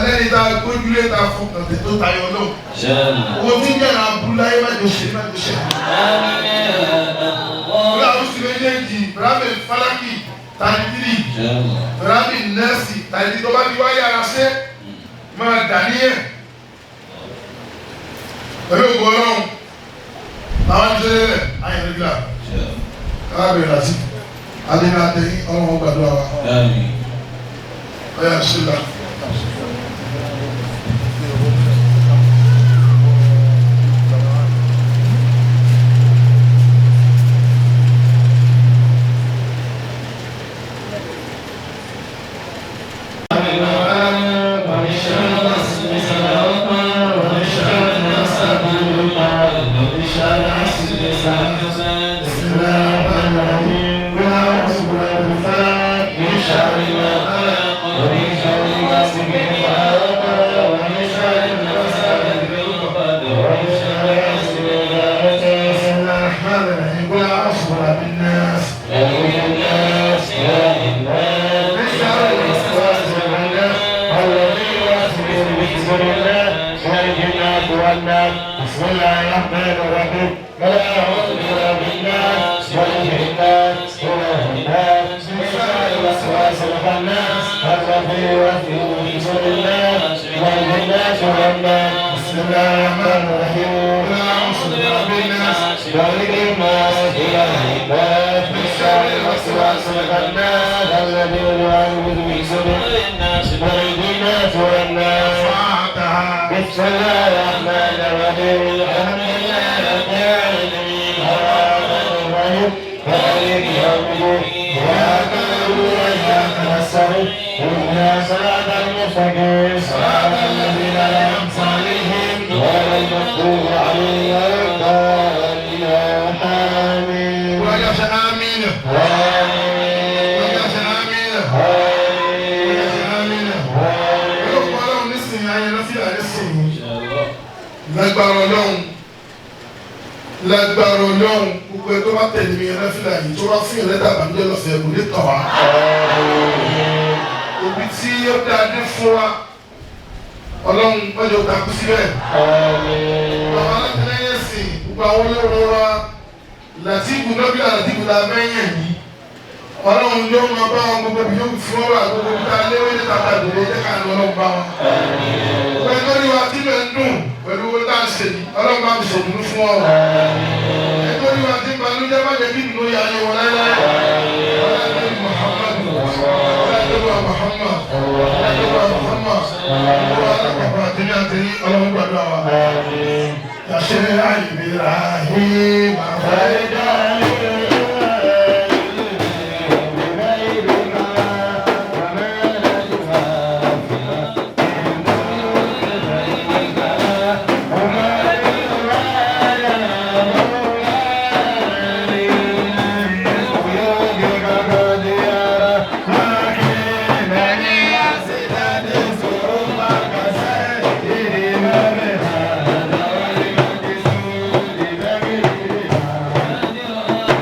Lẹ́yìn tá a gbójúlé tá a fọkàn tẹ̀ tó tayọ náà. Inshallah. Owó tí ń yàrá abúláyé má jọ ṣe má jọ ṣe. Àmín ya Allah. Olú àwọn oṣù méjèèjì Bírámì Fálákì 33 Inshallah. Bírámì Nẹ́ẹ̀sì 33 tó bá ti wáyé ara ṣe máa dà níyẹn. Pẹ̀lú ògùn Ọlọ́run, làwọn ti ṣe lélẹ̀ ayé nígbà. Inshallah. Arábìnrin àti Adéná Adéyìn ọlọ́run gbàdúrà wa. Ọyà ṣílá. بسم الله الرحمن الرحيم قل أعوذ برب الناس ملك الناس إله الناس من شر الوسواس الخناس الذي يوسوس في صدور الناس من الجنة والناس. بسم الله الرحمن الرحيم قل أعوذ برب الناس ملك الناس إله الناس من شر الوسواس الخناس الذي يوسوس في صدور الناس من الجنة والناس. بسم الله الرحمن الرحيم الحمد لله رب العالمين الرحمن الرحيم مالك يوم الدين إياك نعبد وإياك نستعين اهدنا الصراط المستقيم صراط الذين أنعمت عليهم غير المغضوب عليهم ولا الضالين. آمين. آمين. آمين. Lágbára Ọlọ́run, lágbára Ọlọ́run, gbogbo ẹ tó bá tẹ̀lé mi yẹn lọ́fíìlà yìí tó bá fún yẹn lẹ́tà àbámijẹ́ lọ́fẹ̀ẹ́ kò ní kàn wá. Òbí tí ó dáa dé fún wa, Ọlọ́run mọ́jọ takú síbẹ̀. Àwọn alátìlẹ́yìn ẹ̀sìn gbogbo àwọn olóró wa Làtífù nọ́bílà Làtífù la mẹ́yìn yìí. Ọlọ́run yóò máa bá wọn gbogbo bí yóò fún wa gbogbo bí ta léwé ní tata dòdò jẹ́ ká ní Ọlọ́run bá wọn. Pẹ̀lú lórí wa tí lè ń dùn pẹ̀lú owó tá a ṣe yìí, Ọlọ́run bá mi ṣèdùnú fún ọ. Nítorí wa tí banújẹ́ má jẹ́ kí ìdùnnú yà ayé wọn láéláé. Ọlọ́run Muhammad, Ọlọ́run Muhammad, Ọlọ́run Muhammad, Ọlọ́run alákàbà àtẹ̀lé àtẹ̀lé Ọlọ́run gbàdúrà wa. Yàṣẹ́ Ibrahim àfẹ́dá. Thank you.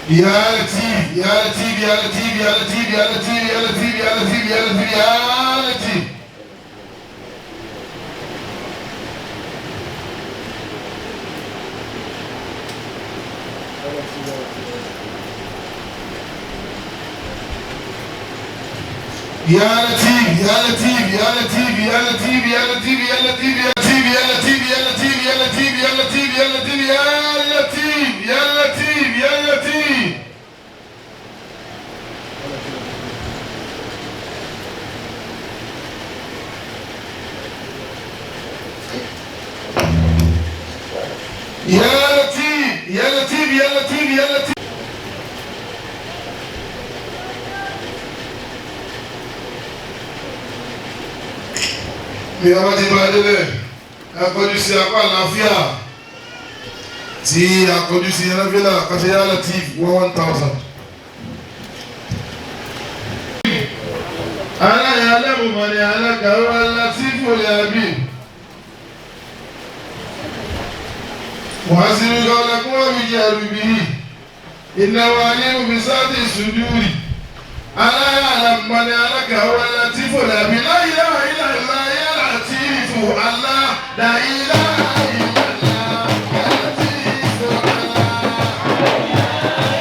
Ya Latif, Ya Latif, Ya Latif, Ya Latif, Ya Latif, Ya Latif, Ya Latif, Ya Latif, Ya Latif. Ya Latif, Ya Latif, Ya Latif, Ya Latif, Ya Latif, Ya Latif, Ya Latif, Ya Latif, Ya Latif, Ya Latif, Ya Latif, Ya Latif, Ya Latif, Ya Latif, Ya Latif. Ya Latif, Ya Latif, Ya Latif, Ya Latif. Bí a bá ti bá délẹ̀, ẹ kọjú sí apá àlàáfíà tí a kọjú sí ẹlẹ́fílà kàṣẹ Ya Latif 1000. Aláya alámùmọ̀ni alákàwé alátífò làbí. Wọ́n sì ń lọ lẹ́kún wọ́n fi jẹ́ àrùbí. Ìnáwó alẹ́ òbí sáàtì sùdúrì. Aláya alámùmọ̀ni alákàwé alátífò làbí. La ilaha illallah ya Latifu Allah. La ilaha illallah ya Latifu Allah. La ilaha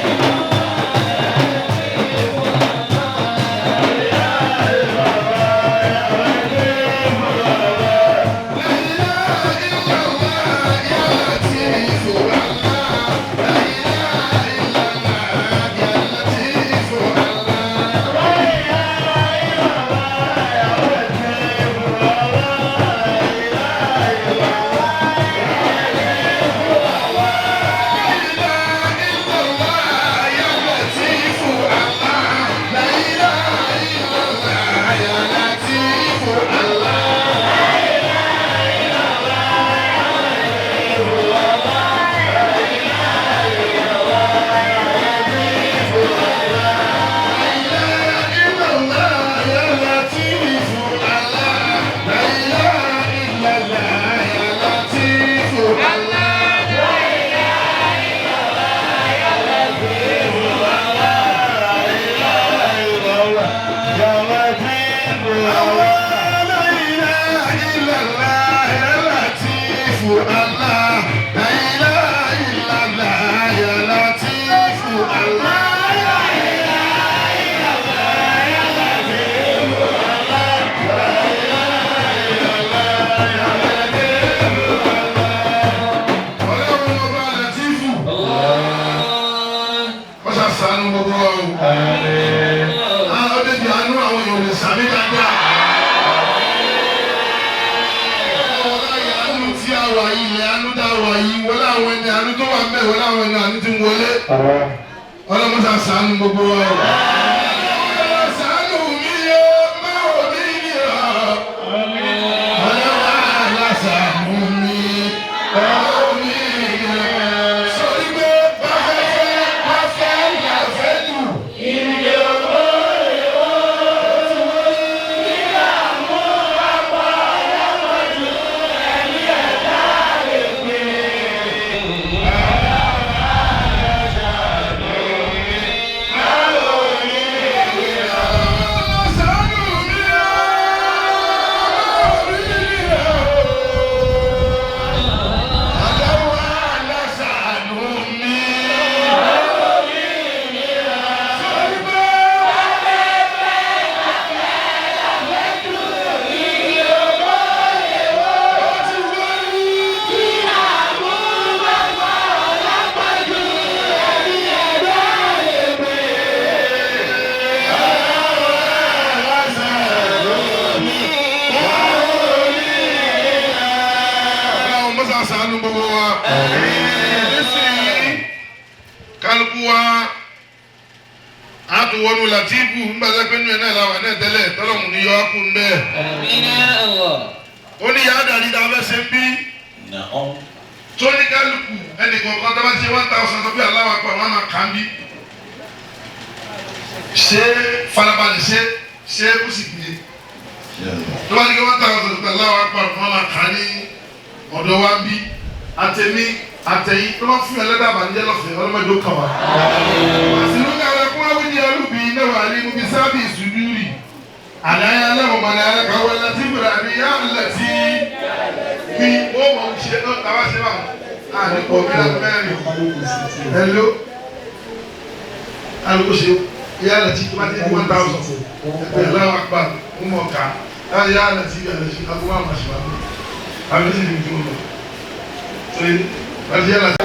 illallah ya Latifu Allah. La ilaha illallah ya Latifu Allah. La ilaha illallah ya Latifu Allah. La ilaha illallah ya Latifu Allah. Allah. Ọlọ́run ọba Latifu. Wọ́n ṣàṣàánú gbogbo wa o. Ó débi àánú àwọn èèyàn lè sàmì dáadáa. Wọ́n láyé àánú tí a wà yìí, ilẹ̀ àánú tá a wà yìí, wọ́n láwọn ẹni àánú tó wà ń bẹ̀, wọ́n láwọn ẹni àánú tí ń wọlé. Ọlọ́run ṣàṣàánú gbogbo wa o. Ọlọ́run ṣàánú mi o, má ò ní ní ọ̀. Ọlọ́run aláṣàánú mi, ọ̀ mi rẹ̀. Sọrí pé bá fẹ́ fẹ́, bá fẹ́ là fẹ́ lù. Ṣàánú mi o, mi rẹ̀ o. Ọlọ́run aláṣàánú mi. Sọrí pé ó ti wọlé. Ọlọ́run mọ́sá ṣàánú gbogbo wa. Nísìnyí, kálukú wa a tún wọnú Latifu nígbà tó pé nínú ẹ̀ náà làwọn náà tẹ́lẹ̀ tọ́lọ́mù ní yọ á kú ń bẹ́ẹ̀. آمين يا الله. Ó ní yàrá dàrí tá a fẹ́ ṣe ń bí. نعم. Tó ní kálukú ẹnì kọ̀ọ̀kan tó bá ṣe 1000 tó bí aláwọ̀ àpò àwọn àmà kàn bí. Ṣé farabalẹ̀ ṣe ṣé ó sì gbé. Tó bá ní kí 1000 tó bí aláwọ̀ àpò àwọn àmà kàn ní ọ̀dọ̀ wa ń bí. Àtẹ̀mí Àtẹ̀yìn tó máa fún ẹlẹ́dàá àbànújẹ́ lọ́fẹ̀ẹ́ ọlọ́mọdé ó kàn wá. Àsìlú ní àwọn ẹkún awíní alúbi iná wà ní ibi sábì ìsúdúrì. Àdáyé aláwọ̀ mọ̀nà alákàwọ̀ láti bẹ̀rẹ̀ àbí yá láti fi ó mọ̀ ń ṣe náà tàwa ṣe bá àdìpọ̀ bí láti mẹ́rin. Hello. Alùpùpù ṣe yá láti tó bá ti di 1000. Ẹgbẹ́ aláwọ̀ àgbà ń mọ̀ ká. Yá láti yá láti agbó àmà ṣe wà. Àmì sì ní ìdúró lọ. Ṣé láti yá láti.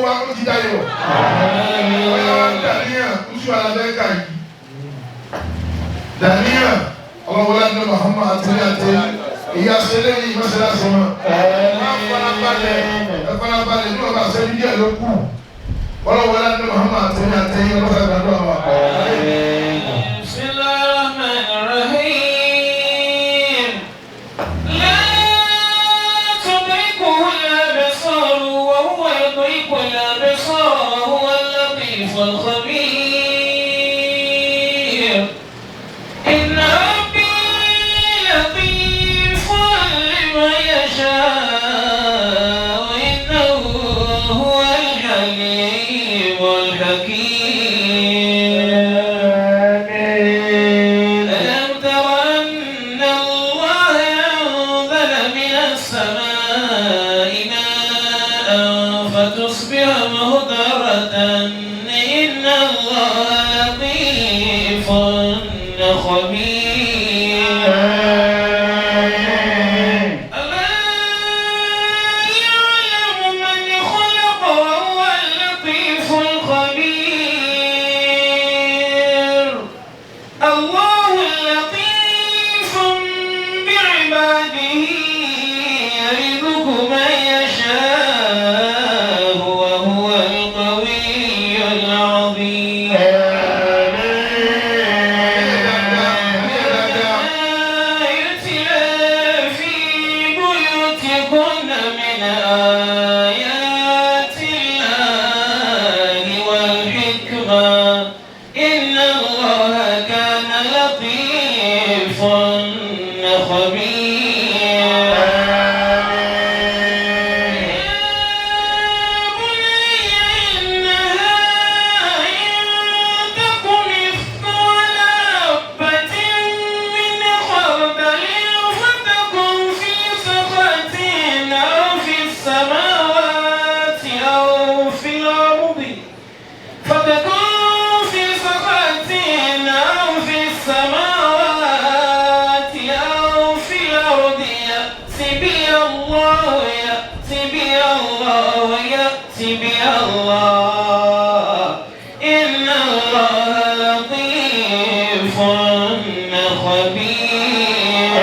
Wa ó ti dayọ̀. Ọ̀yá wa dàníyàn oṣù alábẹ́ka yìí. Dàníyàn ọlọ́wọ́lá ní Muhammad àti àti ìyá sẹlẹ̀ yìí mọ́sálásí wọn. Wọ́n farabalẹ̀ ẹ farabalẹ̀ ní ọba àṣẹ díẹ̀ ló kù. Ọlọ́wọ́ láti Muhammad àtẹ̀yìn àtẹ̀yìn ọlọ́sà gbàdúrà wa. بسم الله الرحمن الرحيم. لا تدركه الأبصار وهو يدرك الأبصار وهو اللطيف الخبير. إن ربي لطيف لما يشاء إنه هو الحليم الحكيم. ألم تر أن الله أنزل من السماء ماء فتصبح مهدرة إن الله لطيف خبير. ألا يعلم من خلق وهو اللطيف الخبير. الله اللطيف بعباده يرزق من يشاء وهو القوي العظيم. ما يتلى في بيوتكن من آيات الله والحكمة إن الله كان لطيفا خبيرا. يا بني إنها إن تك مثقال حبة من خردل فتكن في صخرة أو في السماوات أو في الأرض فتكن في صخرة أو في السماوات أو في الأرض يأت بها الله يأت بها الله يأت بها الله إن الله لطيف خبير.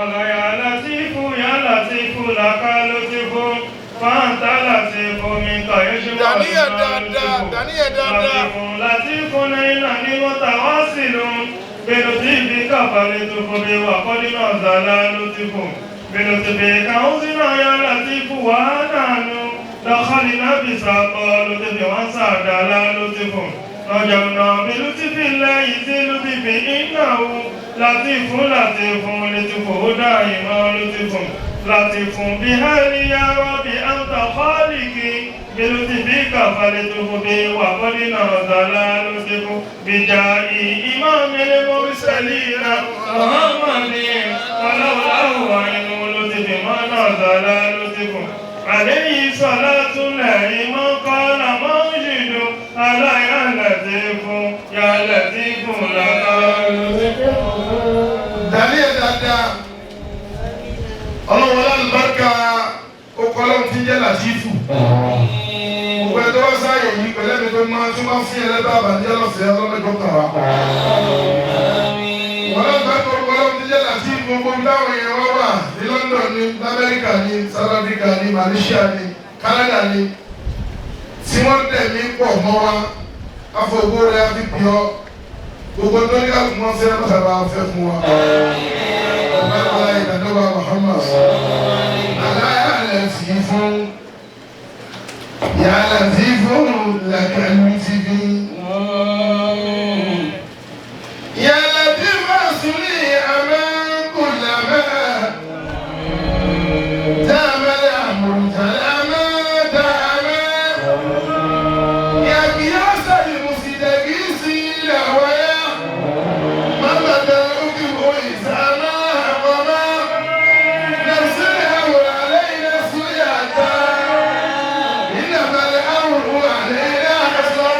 الله يا لطيف يا لطيف لك لطيف فأنت لطيف منك يشبه. Dàníyàn dáadáa, dàníyàn dáadáa. لطيف لطيف إنني متواصل بلطيفك فلطف بي وقد نزل لطف بلطفك أوزنا يا لطيف ونحن دخلنا بساق لطف وانساد لطف نجونا بلطف الله ذي لطف إنه لطيف لطيف لطفه دائما لطف لطيف بهالي يا ربي أنت خالقي بلطفك فلطف بي وقد نزل لطف بجاه إمام المرسلين محمد ولولاه عين لطف ما نزل لطف عليه صلاة الله من قال موجد ألا يا لطيف يا لطيف لك Dàníyàn dáadáa. Ọlọ́wọ́ lálùbáríkà okọ̀ ọlọ́run ti ń jẹ́ Làtífù. Gbogbo ẹ̀ tó wá sáyè yìí pẹ̀lú ẹ̀mí tó máa tún máa fún ẹlẹ́bàá àbànújẹ́ lọ́fẹ̀ẹ́ ọlọ́mọdé kan wá. Wọ́n lọ́ọ́ bá gbogbo ọlọ́run ti jẹ́ Làtífù gbogbo táwọn èèyàn wá wà ní London ní Amẹ́ríkà ní South Africa ní Malaysia ní Canada ní tí wọ́n dẹ̀ mí pọ̀ mọ́ wa afọ̀gbó rẹ̀ á fi bì ọ́ gbogbo tó ní káàkiri wọn fẹ́ lọ́sàbà fẹ́ fún wa. Ọ̀gá ìdádọ́gba Muhammad aláyàlẹ̀ sí fún yàlẹ̀ sí fún lẹ́kẹ̀lú ti bí. Yàlẹ̀ tí máa sùn ní àmẹ́kùnlámẹ́ tàmẹ́lẹ̀ àmùtàlámẹ́ tàmẹ́. Yàgìyàsá ìmùsìdẹ̀gì sí ìlàwọ̀yà. Mọ́tàdà òkìwò ìsàmà àmọ́mọ́. نفس الأمر علينا سياتا إنما الأمر علينا حصرا.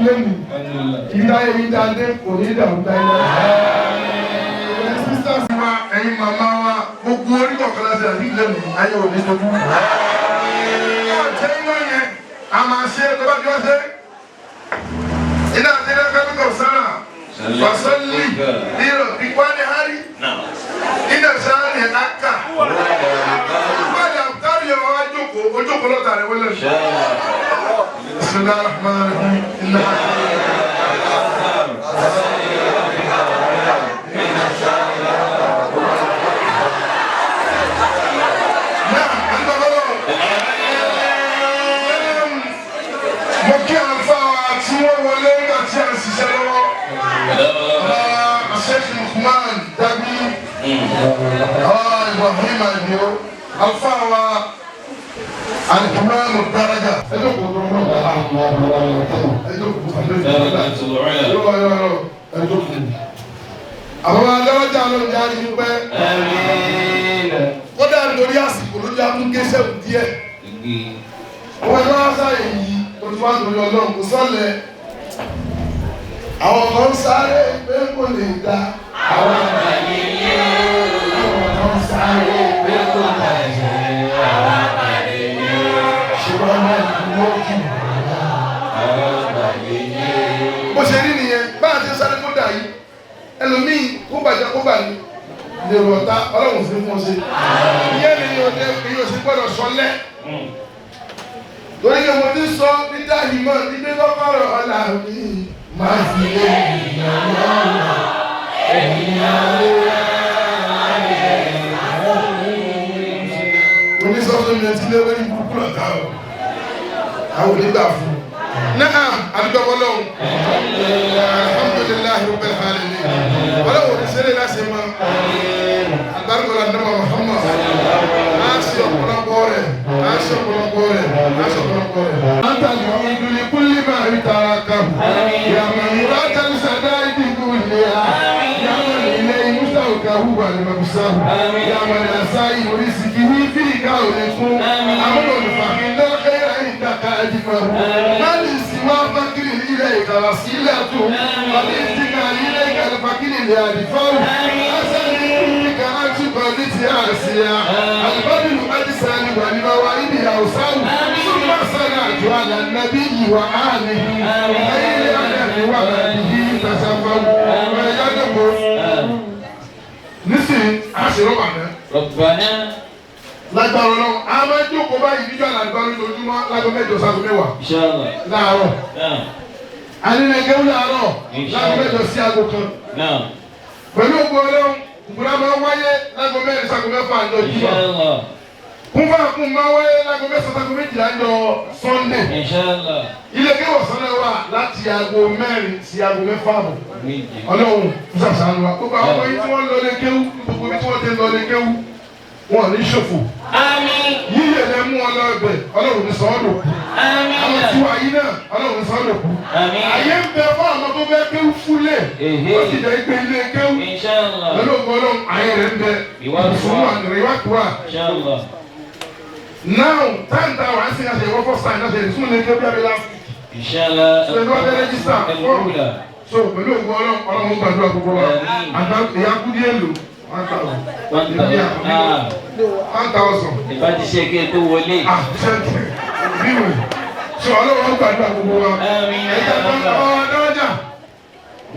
lẹ́nu. Ìdáyé ìdáde kò ní ìdàrú dáyé. Ẹ̀yin sisters wa, ẹ̀yin màmá wa, gbogbo orí kọ̀ọ̀kan láti àbí lẹ́nu ayé òní tójú. Ọ̀tẹ́ iná yẹn, a máa ṣe é tó bá ti wá ṣe. Iná àti iná kẹ́míkọ̀ sára. Fasalli lírọ̀ ìpáni hárí. Iná sáà ní aka. Wọ́n àbúkárí yẹn wọ́n á jókòó, ojókòó lọ́tà rẹ̀ wọlé. Bismillahir Rahmanir Rahim. Iná. Náà, mo kí àlùfáà wa tí wọ́n wọlé nígbà tí a ń ṣiṣẹ́ lọ́wọ́. Sheikh Lukman Dabi, Ibrahim Adio, àlùfáà wa Al-Imam Daraja. Ẹ jókòó tó ń bọ̀. Ẹ jókòó. Ẹ jókòó. Àwọn adájọ́ ló ń jáde pẹ́. Kódà nítorí àsìkò ló jẹ́ amúgẹ́sẹ̀ díẹ̀. Wọ́n wá sáyé yìí, o ti wá torí Ọlọ́run kò sọ́lẹ̀. Àwọn kan ń sáré pé kò lè da. Àwọn kan ń sáré pé kò bàjẹ́. Ṣùgbọ́n wọ́n dúró kì í. Bó ṣe rí nìyẹn, bá a ti ń sáré kó dà yìí, ẹlòmíì kó bàjẹ́ kó bà ní lèrò ọ̀tá Ọlọ́run sí fún ọ ṣe. Ìyẹn ni yóò ṣe gbọ́dọ̀ sọlẹ̀. Torí pé mo ti sọ dídá ìmọ̀ dídé lọ́kọ̀ọ̀rọ̀ ọ̀la mi máa fi lé ìyàwó onísọ́fún mi ti lé lórí burúkú lọ́tà o. Àwọn onígbà fún un. Náà àdúgbò ọlọ́run. Alhamdulillahi rabbil alamin. Ọlọ́run ò ní sẹ́lẹ̀ láti mọ. Àgbàrúkọ̀lá nàmà Muhammad. A ṣe ọ̀pọ̀lọpọ̀ rẹ̀. A ṣe ọ̀pọ̀lọpọ̀ rẹ̀. A ṣe ọ̀pọ̀lọpọ̀ rẹ̀. Anta al-mu'iddu li kulli ma tarakahu. Ya man yurata li-shada'idi kulliha. Ya man ilayhi mustawkahu wal mabsahu. Ya man asai rizqihi fi kawnikum. Amrun fa inna khayra indaka ajmahu. Ma li siwa fakri ilayka wasilatu. Wa bi iftikari ilayka al-fakri li adfahu. Asali bika antuqa li asiya. Al-badru ajsali wa li-mawaidi awsahu. Thumma salatu ala an-nabiyyi wa alihi. Khayri adami wa bihi tasaffahu. Wa yadbu. Nísìnyí, a ṣe rọ́bà náà. Rabbana. Lágbára Ọlọ́run, a máa ń jókòó báyìí níjọ́ àlàgbà lójoojúmọ́ láago 8 sí aago 10. Inshallah. Láàárọ̀. Náà. Alẹ́nẹ̀kẹ́ láàárọ̀ láago 8 sí aago 1. Náà. Pẹ̀lú ògo Ọlọ́run, ìgbóná máa ń wáyé láago 4 sí aago 6 àjọ Jímọ̀. Inshallah. Kúnfàkùn máa wáyé láago 9 sí aago 12 àjọ Sunday. Inshallah. Ilé kéwọ̀sán náà wà láti aago 4 sí aago 6 àbọ̀. Méje. Ọlọ́run ṣàṣàánú wa. Gbogbo àwọn ọmọ yìí tí wọ́n lọ lé kéwú, gbogbo ibi tí wọ́n ti lọ lé kéwú, wọn ò ní ṣòfò. Àmín. Yíyẹ lẹ mú wọn lọ ẹbẹ, Ọlọ́run ní sọ ọ́ lòkù. Àmín. Àwọn tí wàá yí náà, Ọlọ́run ní sọ ọ́ lòkù. Àmín. Àyè ń bẹ fún àwọn tó fẹ́ kéwú fúlẹ̀. Ehe. Ó sì jẹ́ pé ilé kéwú. Inshallah. Pẹ̀lú ògo Ọlọ́run, àyè rẹ̀ ń bẹ. Ìwà Ìfúnwà ìwàkúwà. Inshallah. Now, táǹtà wà á sì ṣe ìwọ́fọ́ sáì náà ṣe ìsún lè kéwú bí abẹ́lá. Inshallah. Ṣé ìwọ́n fẹ́ rẹ́jísítà? Al-ula. So pẹ̀lú ògo Ọlọ́run, Ọlọ́run gbàdúrà gbogbo wa. Àmín. Àgbà ìyá kúndé èlò 1,000. 1,000. Ah. 1,000. Ìbá ti ṣe kí ẹ tó wọlé. Ah, ṣé bíwò. Ṣé Ọlọ́run gbàdúrà gbogbo wa? Àmín. Ẹ̀jẹ̀ tó ń bá wa dájà.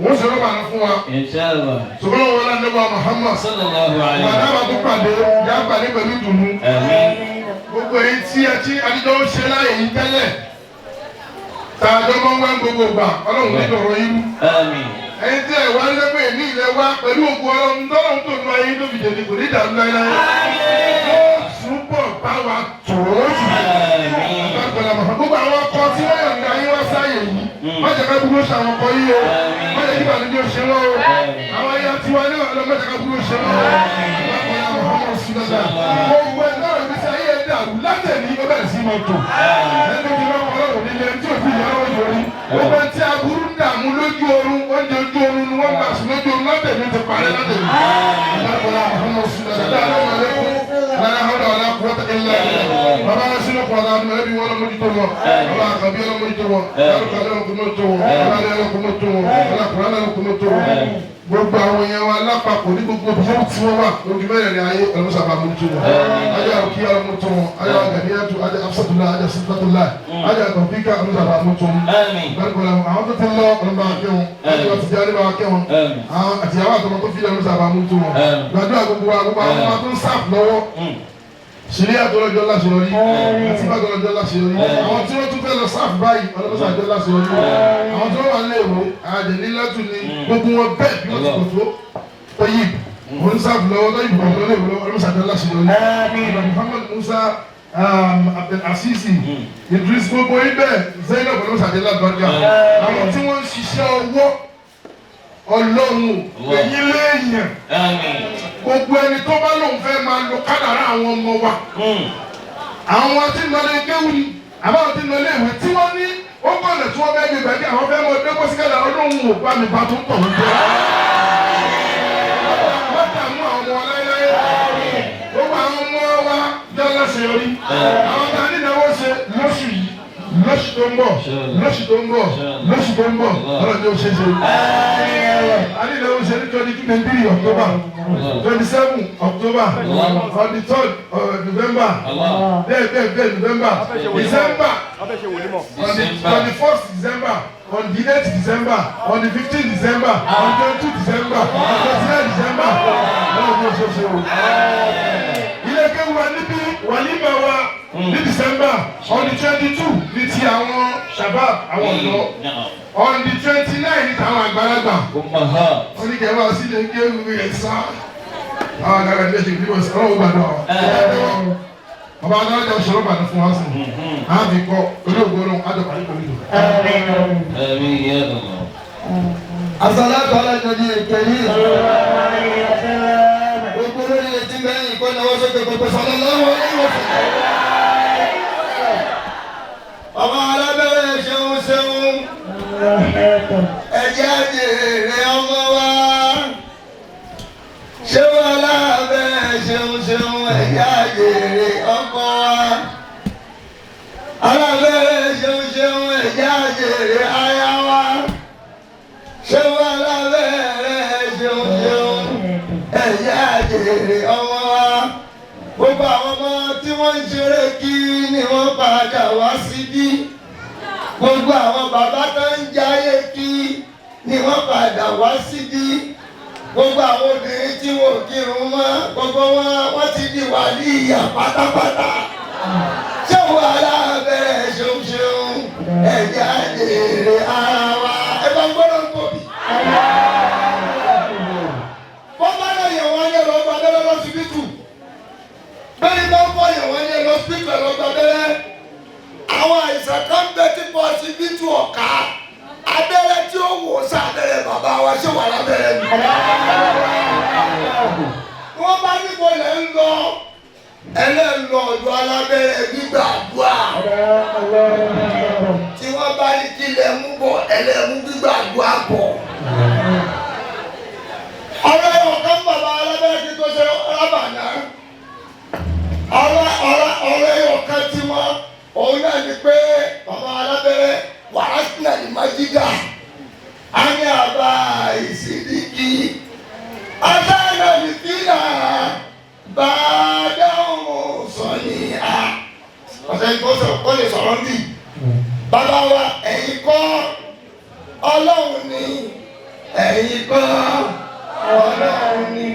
Wọ́n ṣe ló bá lọ fún wa. Inshallah. Ṣùgbọ́n wọn lọ́nà nípa Muhammad. Sallallahu alayhi. Bàtà bá tún pàdé, yá pàdé pẹ̀lú ìdùnnú. Àmín. Gbogbo èyí tí ẹ tí adíjọ́ ń ṣe láàyè yìí tẹ́lẹ̀. Tààjọ́ máa ń wá gbogbo ìgbà, Ọlọ́run ní ìdọ̀rọ̀ yín. Àmín. Ẹni tí ẹ wá ń lẹ́gbẹ̀ẹ́ ní ilẹ̀ wa pẹ̀lú ògùn Ọlọ́run tọ́lọ́run tó nu ayé tó fi jèjì kò ní ìdàrú láéláé. Ó túbọ̀ bá wa tò ó jù. Àmín. Gbogbo àwọn ọkọ tí wọ́n yọ̀ǹda yín wá sáyè yìí, má jẹ́ ká dúró ṣe àwọn ọkọ yìí o, má jẹ́ kí ìbànújẹ́ ṣe wọ́n o, àwọn ẹ̀yà tiwa náà lọ má jẹ́ ká dúró ṣe wọ́n o. Gbogbo ẹ̀ náà ní sáyé ẹ̀ dàrú látẹ̀lí ó bẹ̀rẹ̀ sí máa tò. Ẹni tí wọ́n kọ́ lọ́rùn nílé ẹni tí ò fi ìyá lọ́wọ́ yorí. Gbogbo ẹ̀ tí aburú ń dààmú lójú oorun, oúnjẹ ojú oorun ni wọ́n gbà sùn lójú oorun látẹ̀lí ti parẹ́ látẹ̀lí. wala quwwata illa billah. Bàbá sínú kọ̀ọ̀dà àdúrà ẹbí wọn lọ́mọdútó wọn. Bàbá àkàbí ọlọ́mọdútó wọn. Bàbá ọlọ́mọdútó wọn. Bàbá ọlọ́mọdútó wọn. Bàbá ọlọ́mọdútó wọn. Gbogbo àwọn èèyàn wa lápapọ̀ ní gbogbo bí wọ́n ti wọ́n wà lójú mẹ́rin ní ayé ọlọ́mọsàbà mójútó wọn. Ajá òkè ọlọ́mọdútó wọn. Ajá gàdíyàtú, ajá afsatulá, ajá sifatulá, ajá tọ̀fíkà ọlọ́mọsàbà mójútó wọn. Gbàgbọ́dọ̀ àwọn tó ti lọ ọlọ́mọba kẹ́ wọn. Ajá ti jáde bá kẹ́ wọn. Àtìyàwó àtọmọ tó fi ọlọ́mọsàbà mójútó wọn. Gbàdúrà gbogbo wa gbogbo àwọn ọmọ tó ń sáf lọ́wọ́. Ṣìlẹ̀ àtọ́lọ́jọ́ láṣeyọrí, àti bàtọ́lọ́jọ́ láṣeyọrí, àwọn tí wọ́n tún fẹ́ lọ sáf báyìí ọlọ́mọsàjọ́ láṣeyọrí, àwọn tí wọ́n wà léèwé àjẹlélátù ni gbogbo wọn bẹ́ẹ̀ bí wọ́n ti kò tó Toyib wọ́n ń sáf lọ́wọ́ Toyib wọ́n lọ léèwé ọlọ́mọsàjọ́ láṣeyọrí. Muhammad Musa Abdul Asisi Idris gbogbo ibẹ̀ Zainab ọlọ́mọsàjọ́ lágbàdà àwọn tí wọ́n ń ṣiṣẹ́ ọwọ́ Ọlọ́run èyí léèyàn gbogbo ẹni tó bá lóun fẹ́ máa lo kádàrá àwọn ọmọ wa àwọn tí ń lọlé kéwù ni àbáwọn tí ń lọlé ìwé tí wọ́n ní ó kọ̀nà tí wọ́n fẹ́ gbé gbàgbé àwọn fẹ́ mọ ọdún kó sí kádàrá Ọlọ́run ò bá mi bá tó ń tọ̀ wọ́n jẹ́. Wọ́n dààmú àwọn ọmọ wa láéláé gbogbo àwọn ọmọ wa jẹ́ láṣeyọrí àwọn tá a ní ìnáwó ṣe lóṣù yìí lóṣù tó ń bọ̀ lóṣù tó ń bọ̀ lóṣù tó ń bọ̀ ọlọ́run ní o ṣe ṣe. A ní ìnáwó ṣe ní 23 October, 27 October, on the 3rd November, bẹ́ẹ̀ bẹ́ẹ̀ bẹ́ẹ̀ November, December, on the 21st December, on the 8th December, on the 15th December, on 22 December, on 29 December, ọlọ́run ní o ṣe ṣe o. Ilé kéwù wa níbí wàlímà wa ní December on the 22 ní ti àwọn shabab àwọn ọ̀dọ́ on the 29 ní tàwọn àgbàlagbà wọ́n ní kẹ́ wá sí ilé kéwù rẹ̀ sá àwọn àgbàlagbà ní ẹ̀ṣẹ̀ ìdíwọ̀ sí ọlọ́wọ́ gbàdúrà wa bàbá adájọ́ sọ̀rọ̀ bàdàn fún wa sí i á fi kọ́ olóògbé ọlọ́run á dọ̀kọ̀ àdúgbò nínú. Asalatu ala nabi karim. Gbogbo lórí etí mẹ́rin kọ́ ni wọ́n sókè gbogbo sallallahu alaihi wasallam. Ọmọ alábẹ́rẹ́ ṣeun ṣeun. Ẹ̀jẹ̀ àjèrè ọmọ wa. Ṣé wọn alábẹ́rẹ́ ṣeun ṣeun ẹ̀jẹ̀ àjèrè ọmọ wa. Alábẹ́rẹ́ ṣeun ṣeun ẹ̀jẹ̀ àjèrè aya wa. Ṣé wọn alábẹ́rẹ́ ṣeun ṣeun ẹ̀jẹ̀ àjèrè ọmọ wa. Gbogbo àwọn ọmọ tí wọ́n ń ṣeré kí ni wọ́n padà wá síbí. Gbogbo àwọn bàbá tó ń jayé kí ni wọ́n padà wá síbí. Gbogbo àwọn obìnrin tí wọn ò kírun mọ́ gbogbo wọn wọ́n ti di wàlíyà pátápátá. Ṣé wọ́n alábẹ́rẹ́ ṣeun ṣeun ẹ̀jẹ̀ àjèrè ara wa ẹ bá ń gbọ́dọ̀ tóbi. Wọ́n bá lọ yẹ̀ wọ́n ní ẹ̀rọ abẹ́rẹ́ lọ́sibítù. Bẹ́ẹ̀ni bá ń bọ̀ yẹ̀ wọ́n ní ẹ̀rọ síbítù ẹ̀rọ abẹ́rẹ́. Àwọn àìsàn kan bẹ tí bọ́ síbítù ọ̀ka. Abẹ́rẹ́ tí ó wò sá abẹ́rẹ́ bàbá wa ṣé wà lábẹ́rẹ́ ni. Wọ́n bá ní kò lẹ́ ń lọ ẹlẹ́ńlọ ọ̀dọ̀ alábẹ́rẹ́ gbígbà àdúrà. Tí wọ́n bá ní kí lẹ mú bọ̀ ẹlẹ́mú gbígbà àdúrà bọ̀. Ọ̀rọ̀ ẹ̀rọ kan bàbá alábẹ́rẹ́ kí tó ṣe rábà náà. Ọ̀rọ̀ ẹ̀rọ kan tí wọ́n òun náà ni pé bàbá alábẹ́rẹ́ wàrà sílẹ̀ ní májídà. A ní àbá ìsìdíkì. Asáyà ní fílà bá dáhùn sọ ní a. Ọ̀sẹ̀ yìí kò lè sọ̀rọ̀ ń bì. Bàbá wa ẹ̀yin kọ́ Ọlọ́run ni ẹ̀yin kọ́ Ọlọ́run ni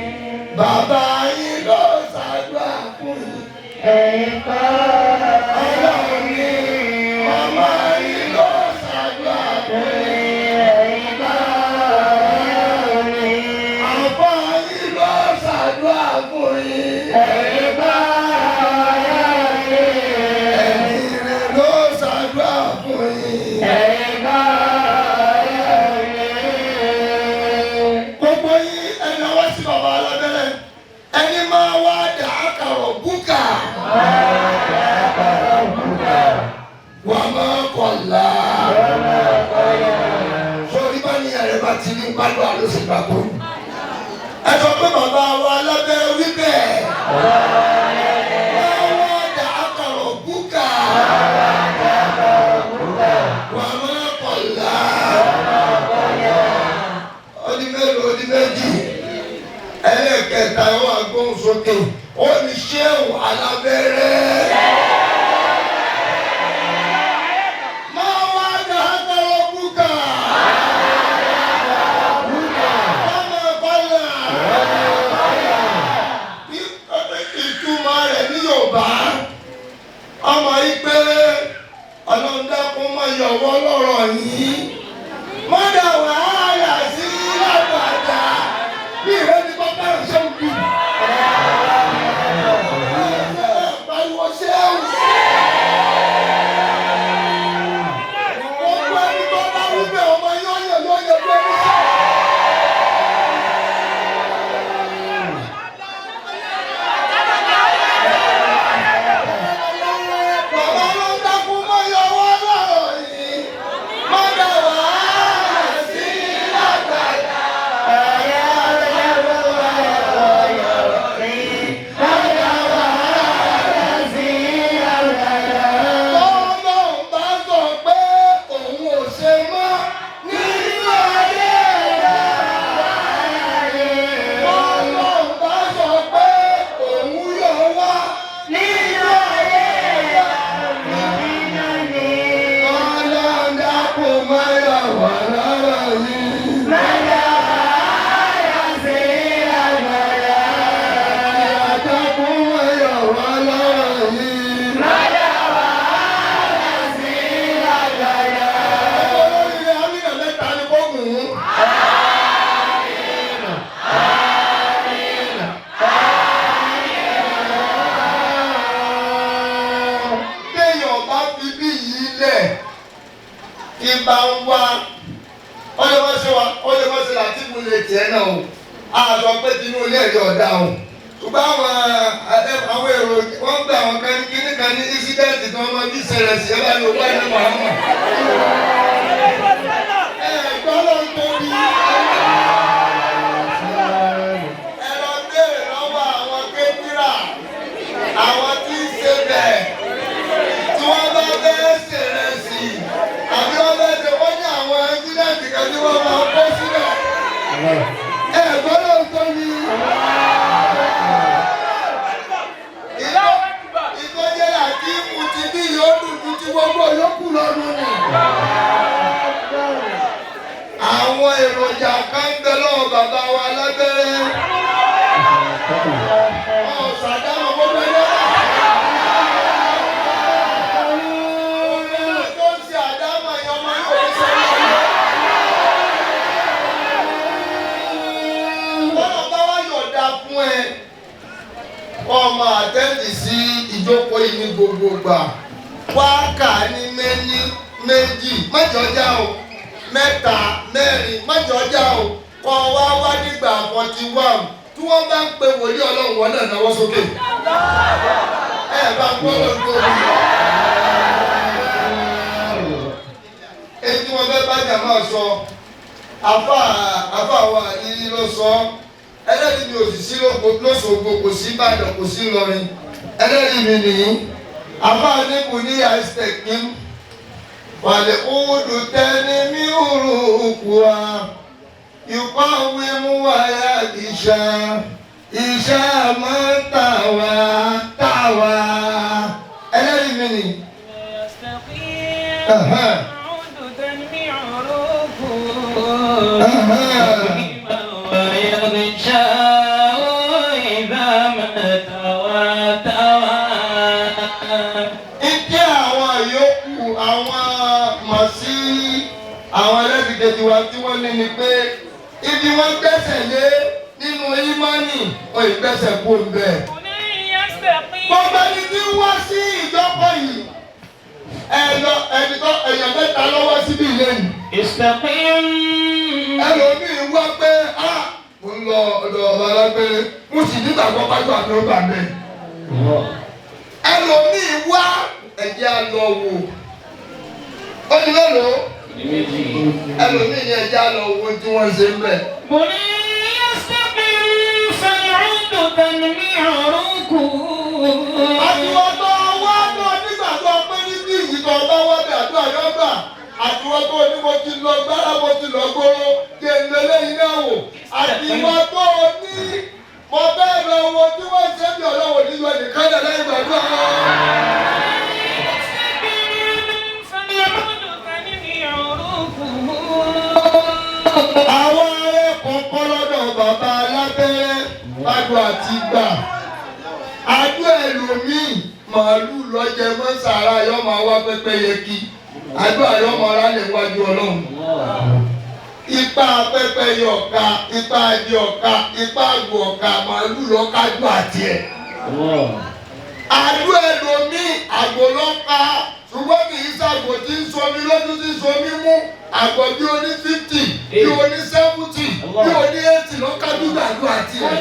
bàbá yín ló ṣàdúrà fún yín. Ẹ̀yin kọ́ Ọlọ́run ni màmá yín ló ṣàdúrà fún yín. Ẹ̀yin kọ́ Ọlọ́run ni àbá yín ló ṣàdúrà fún yín. Ẹ̀yin kọ́ Ọlọ́run ni ẹ̀yin rẹ̀ ló ṣàdúrà fún yín. Ẹ̀yin kọ́ Ọlọ́run ni. Gbogbo yín ẹni ọwọ́ sí bàbá alábẹ́rẹ́ ẹni máa wá dà á kàrọ̀ búkà. Wà á máa kọ̀lá. Sọ̀rí bá ní ẹ̀rẹ́ bá ti ní gbádùn àlọ́sì gbàgbó. Ẹ sọ pé bàbá wa alábẹ́rẹ́ wí bẹ́ẹ̀. Wà á Ọmọ yìí pé Ọlọ́run dákun má yọ̀wọ́ lọ́rọ̀ yìí. Má dá wàhálà sí lágbàdá. Bí ìrẹ́ ni bàbá rẹ̀ ṣe ń bì. Pariwo ṣéun. Gbogbo ẹni tó bá wí bẹ́ẹ̀ ọmọ yóò yẹ yóò yẹ bí ẹni ṣe. Bàbá ló ń dákú mọ́ yọwọ́ lọ́rọ̀ yìí. Má dá wàhálà sí lágbàdá. Tọ́lọ́run bá sọ pé òun ò ṣe mọ́ nínú ayé rẹ̀. Tọ́lọ́run bá sọ pé òun yọ wá nínú ayé rẹ̀. Ọlọ́run dákun má yọ̀ wá lọ́rọ̀ yìí. Dákun má yọ̀ wá lọ́rọ̀ yìí. Olóríire Amínà mẹ́ta ni kò gùn ún. Téèyàn bá fi bí yìí lẹ̀, ìbá ń wá, ó lè mọ́ ṣe wa, ó lè mọ́ ṣe Látìfù lè tiẹ̀ náà o. A sọ pé tinú ilé ẹ̀rí ọ̀dà o. Ṣùgbọ́n àwọn èrò wọ́n gbé àwọn kan ní kíní kan ní ísídẹ́ǹtì tí wọ́n máa fi ṣẹlẹ̀ sí ẹ bá ní ogún ẹni Muhammad. Ẹ gbọ́dọ̀ tóbi. Ẹ lọ béèrè lọ́wọ́ àwọn kéjìrà, àwọn tí ń ṣe bẹ̀, tí wọ́n bá fẹ́ ṣèrẹsì, àbí wọ́n fẹ́ ṣe wọ́n ní àwọn ẹ́ńgídẹ́ǹtì kan tí wọ́n máa kó sílẹ̀. Ẹ gbọ́dọ̀ tóbi. Ìtọ́jẹ́ àti ìmú ti bí yóò dùn ju ti gbogbo yòókù lọ́nu nì. Àwọn èròjà kan ń bẹ lọ́wọ́ bàbá wa lábẹ́rẹ́. Ọ̀sàdámọ̀ gbogbo ẹgbẹ́ náà. Tó ń ṣe àdámọ̀ yẹn ọmọ yóò fi ṣe lọ́wọ́. Bọ́lá bá wá yọ̀ọ̀da fún ẹ. Ọmọ àtẹ́ǹdì sí ìjókòó yìí ní gbogbo ìgbà. Wá kà ní méní méjì mẹ́jọ já o, mẹ́ta mẹ́rin mẹ́jọ já o, kọ́ wá wá nígbà 41 tí wọ́n bá ń pe wòlíì Ọlọ́run wọn náà náwó sókè. Ẹ bá ń gbọ́ lọ́dún tó rí. Èyí tí wọ́n fẹ́ bá jàmá sọ, àfa àfa wa yìí ló sọ, ẹlẹ́rìí mi ò sì sí lóṣogbo, kò sí Ìbàdàn, kò sí Ìlọrin. Ẹlẹ́rìí mi nìyí. Àfa níbu ní àìsèkín wàlẹ̀ òòdù tẹ́ni mí òrò òkú wa ìkọ́ wí mú wáyà ìṣá ìṣá máa ń tà wá tà wá. Ẹlẹ́rìí mi nìyí. Ẹ̀hẹ́n. Ẹ̀hẹ́n. Ìjẹ́ àwọn yòókù àwọn mọ̀ sí àwọn ẹlẹ́sìnkejì wa tí wọ́n ní ni pé ibi wọ́n gbẹ́sẹ̀ lé nínú ìmánì wọ́n ì gbẹ́sẹ̀ kú ń bẹ̀. Gbogbo ẹni tí ń wá sí ìjọpọ̀ yìí ẹ lọ ẹni tó èèyàn mẹ́ta lọ́wọ́ síbí lẹ́yìn. استقم Ẹlòmíì wá pé á mo ń lọ ọ̀dọ̀ ọba alágbére mo sì nígbàgbọ́ pàjọ àti ọgbà mi. Ẹlòmíì wá ẹ̀jẹ̀ á lọ wò. Ó ní mélòó? Ẹlòmíì ní ẹ̀jẹ̀ á lọ wo tí wọ́n ṣe ń bẹ̀. بني يستقم فالعود تنمي عروقه Àtiwọ́tọ́ wá náà nígbàgbọ́ pé níbí ìyíkọ̀ ọba wá bẹ̀ àdúrà yóò gbà. Àtiwọ́tọ́ ní mo ti lọ gbára mo ti lọ gbóró kí n lè léyìn náà wò. Àtiwọ́tọ́ ní mo bẹ́ẹ̀ lọ wo tí wọ́n ṣe bí ọlọ́wọ́ nílò ẹnìkan náà láì gbàdúrà. فالعود تنمي عروقه Àwọn ará kọ̀ọ̀kan lọ́dọ̀ bàbá alábẹ́rẹ́ fàdùn àti gbà. Àdúrà ẹlòmíì mọ̀. Màálù lọ́jẹ mọ́ sàrà yọ máa wá pẹ́pẹ́yẹ kí àdúrà yọ máa rálẹ̀ wájú Ọlọ́run. Ipa pẹ́pẹ́yẹ ọ̀ka, ipa adìẹ ọ̀ka, ipa àgbò ọ̀ka, màálù lọ́kájú àti ẹ̀. Àdúrà ẹlòmíì àgbò lọ́ka, ṣùgbọ́n kì í ṣàgbò tí ń somi lójú tí ń somi mú. Àgbò bí oní 50, bí oní 70, bí oní 80 lọ́kájú àdúrà àti ẹ̀.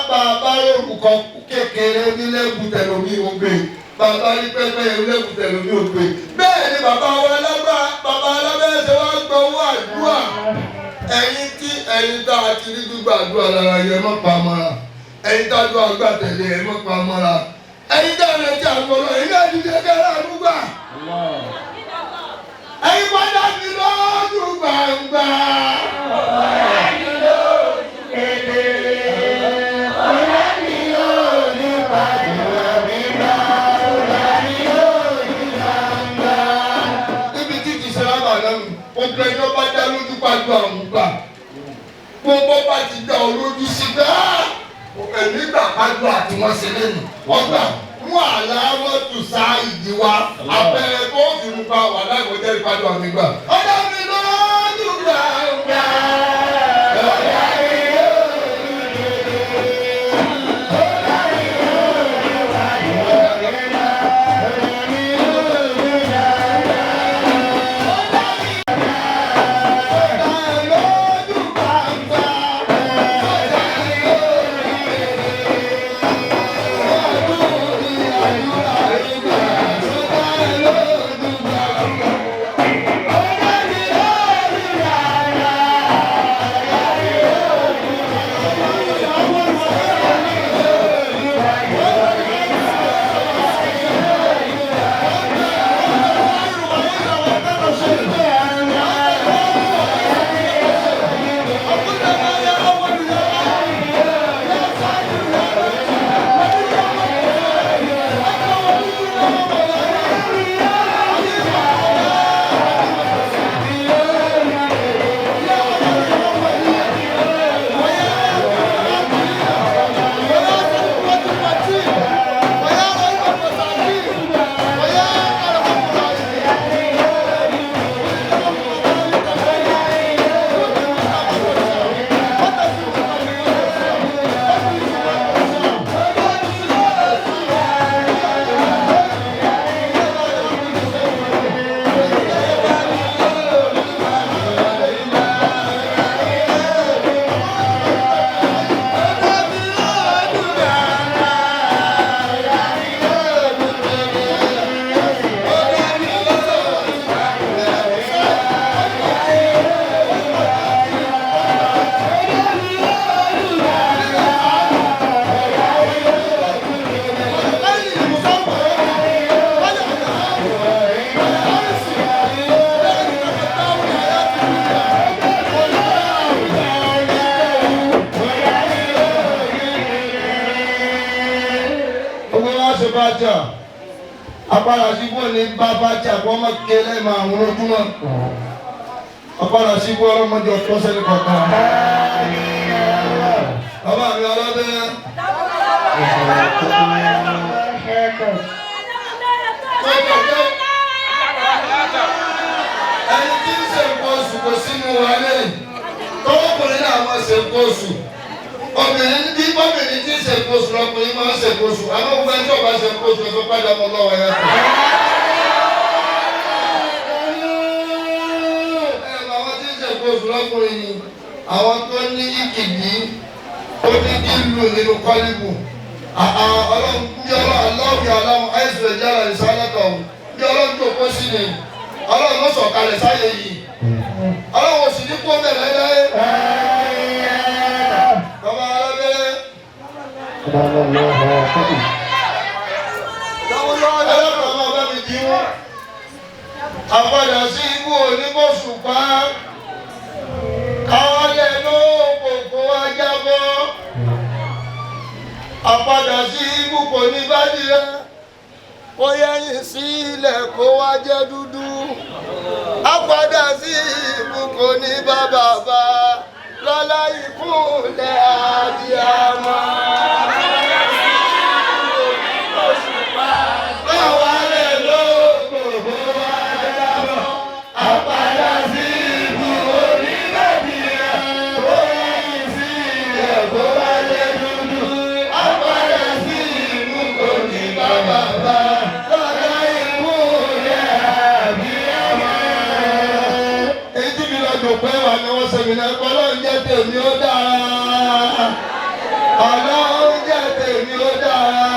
Bàbá orúkọ kékeré nílẹ̀kùn tẹ̀lómi ò gbé. Bàbá ní pẹ́pẹ́ nílẹ̀kùn tẹ̀lómi ò gbé. Bẹ́ẹ̀ ni bàbá wa lágbá bàbá alábẹ́sẹ̀ wá gbọ́ owó àdúrà. Ẹ̀yin tí ẹ̀yin tá a ti rí gbígbà àdúrà lára yẹ mọ́ pa mọ́ra. Ẹ̀yin tá a dúrà gbà tẹ̀lé ẹ mọ́ pa mọ́ra. Ẹ̀yin tá a rẹ̀ ti àwọn ọlọ́ ẹ̀yin náà ti jẹ́ kẹ́rẹ́ àdúgbà. Ẹ̀yin padà sí lọ́dún gbàngbà. Níbi tí ti ṣe lábàá lẹ́nu, gbogbo ẹni ọba dá lójú pàdé àwọn gbà. Gbogbo bá ti dá ọ lójú sí pé ẹ̀mí gbà pàdé àti wọ́n ṣe lẹ́nu. Ọgbà mú àlàámọ́tò sá ìdí wa, àpẹẹrẹ tó fi mú pa wà láìpẹ́ jẹ́ ìpàdé àmì gbà. Ọ̀dà mi lójú gbàngbà. Ọ̀dà mi lójú. Apára síbò ní bàbá tí àpò ọmọ kẹlẹ́ máa ń lójúmọ́. Apára síbò ọlọ́mọdé ọ̀tọ́ sẹ́ni kọ̀ọ̀kan. Bàbá mi ọlọ́dẹ. Ẹni tí ń ṣe nǹkan oṣù kò sínú wa lẹ́yìn. Tọ́wọ́kùnrin náà máa ṣe nǹkan oṣù. Obìnrin bí obìnrin tí ń ṣe nǹkan oṣù lọkùnrin máa ń ṣe nǹkan oṣù. Àmọ́ gbogbo ẹni tí ò bá ṣe nǹkan oṣù ẹ̀fọ́ padà mọ́ lọ́wọ́ yẹn. Àwọn tí ń ṣe nǹkan oṣù lọkùnrin ni àwọn tó ní ìkìdí tó ní ìlú nínú kọ́líbù. Ọlọ́run bí ọlọ́run aláwọ̀ aláwọ̀ àìsàn ẹ̀jẹ̀ ara ìsálẹ́tọ̀ bí ọlọ́run tó kó sí ni ọlọ́run ló sọ̀kalẹ̀ sáyé yìí. Ọlọ́run ò sì ní kó bẹ̀rẹ̀ láyé. Bàbá alábẹ́rẹ́. Ẹlẹ́kọ̀ọ́ máa bá mi dín wọ́n. Àpadà sí ibú oníbòsùpá. Káwálẹ̀ ló kòkó ajábọ́. Àpadà sí ibú kò ní bá dìrẹ́. Kó yẹ́yìn sí ilẹ̀ kó wá jẹ́ dúdú. Àpadà sí ibú kò ní bá bàbá. Ìkúnlẹ̀ àbíyamọ. Báwa lè ló gbogbo wa dábọ̀. Àpàdà sí ibú onígbàdì ẹ̀. Ó yí sí ẹ̀ kó bá jẹ́ dúdú. Àpàdà sí ibú kò ní bàbá bá. Lọ́jọ́ ìkúnlẹ̀ àbíyamọ. Èyí tí mi lọ dùn pé wà ní wọ́n ṣe mí náà pé Ọlọ́run jẹ́ tèmi ó dára. Ọlọ́run jẹ́ tèmi ó dára.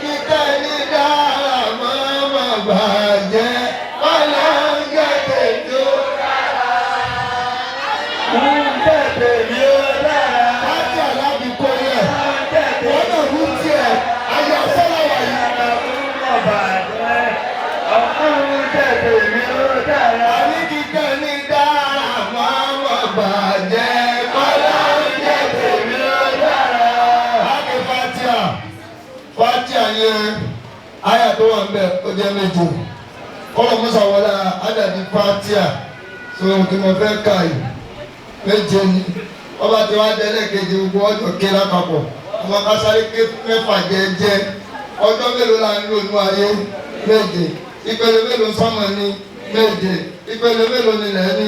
Kíkẹ́ ní dára máa má bàjẹ́. Ọlọ́run jẹ́ tèmi ó dára. Ọlọ́run jẹ́ tèmi ó dára. Láti àlábì kó yẹ. Wọ́n náà rú tiẹ̀. Ayé ọ̀sán làwà yìí. Ọlọ́run jẹ́ tèmi ó dára. Àní kíkẹ́ ní dára máa má bàjẹ́. Ọlọ́run jẹ́ tèmi ó dára. Láti Fatia. Fatia yẹn, àyà tó wà ń bẹ̀ ó jẹ́ méje. Kọ́lọ̀ Musa wọlé àdàdì Fatia. So kí mo fẹ́ kà yìí. Méje ni. Ọba tí wàá dẹ́lẹ̀ kejì gbogbo ọjọ́ ké lápapọ̀. Ọmọ kásáré ké mẹ́fà jẹ́jẹ́. Ọjọ́ mélòó la ń lò ní ayé? Méje. Ìpele mélòó sọ́mọ ni? Méje. Ìpele mélòó nílẹ̀ ní?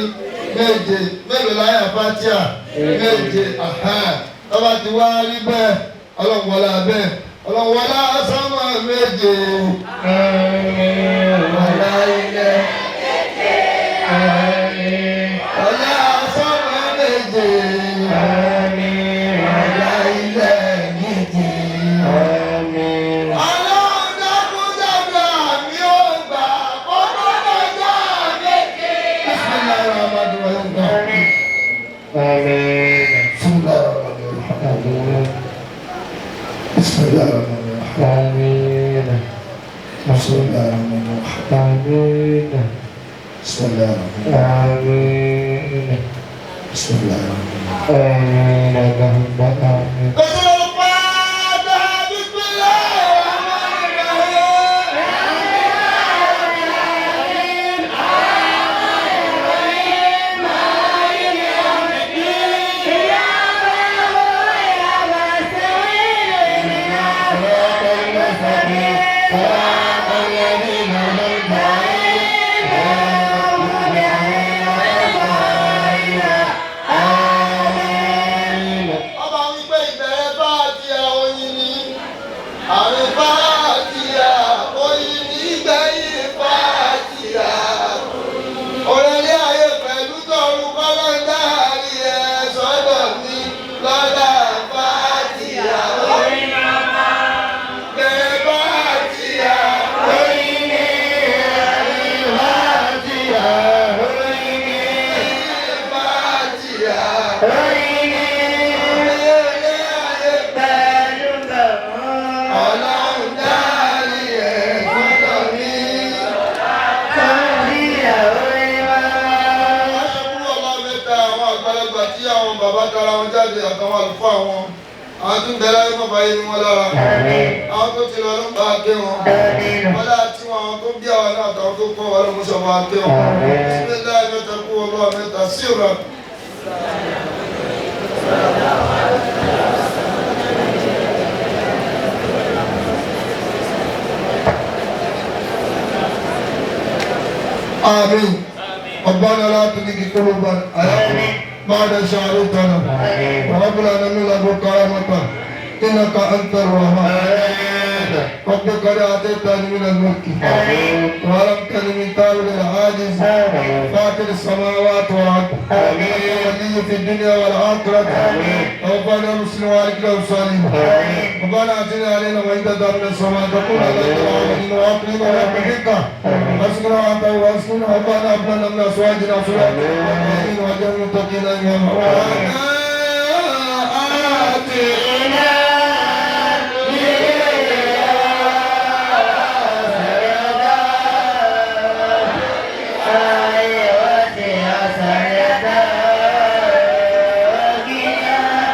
Méje. Mélòó láyà Fatia? Méje. Tọ́ba ti wá rí bẹ́ẹ̀, Ọlọ́run wọlé abẹ́. Ọlọ́run wọlé sánmọ̀ méje. Wọlé ilẹ̀. Wọlé sánmọ̀ méje. Wọlé ilẹ̀ méje. Ọlọ́run dákúndàgbà mi ò gbà kọ́kọ́ dàgbà méje. Bismillahirrahmanirrahim. Bismillahirrahmanirrahim. Bismillahirrahmanirrahim. Bismillahirrahmanirrahim. Bismillahirrahmanirrahim. Bismillahirrahmanirrahim. Ọba wípé ìbẹ̀rẹ̀ bá ti oyin ni, àrùn bá ti oyin ní ìgbẹ̀yìn bá ti à. Òrèlé ayé pẹ̀lú tọrun kọ́lọ́ńdà rí ẹ sọ́dọ̀ mi lọ́dà bá ti à. Bẹ̀rẹ̀ bá ti à oyin ní àrùn bá ti à oyin ní bá ti à. Ọlọ́run dárí ẹ̀ sọ́dọ̀ mi. Aṣọ́kúrú ọba mẹ́ta àwọn àgbàlagbà tí àwọn bàbá tara wọn jáde àtàwọn àlùfáà wọn. Àwọn tó ń bẹ láyé bàbá yé ni wọ́n lára. Àwọn tó ti lọ ló ń bá a ké wọn. Wọ́n láti tí wọn àwọn tó bí àwọn náà àtàwọn tó kọ́ wọn ló mú sọ bá a ké wọn. Bísímíláì mẹ́ta kú ọlọ́wà mẹ́ta sí ìrọ̀. آمين. ربنا لا تزغ قلوبنا بعد إذ هديتنا وهب لنا من لدنك رحمة إنك أنت الوهاب. رب قد آتيتني من الملك وعلمتني من تاويل الأحاديث فاطر السماوات والأرض ولي في الدنيا والآخرة. ربنا مسلم وعليك الصالحين. ربنا آتنا علينا وعند من السماء تقول علينا وعلينا وعقلنا وعقلك أسكن وأنت وأسكن. ربنا هب لنا من أزواجنا وذرياتنا وأجعلنا للمتقين إماما.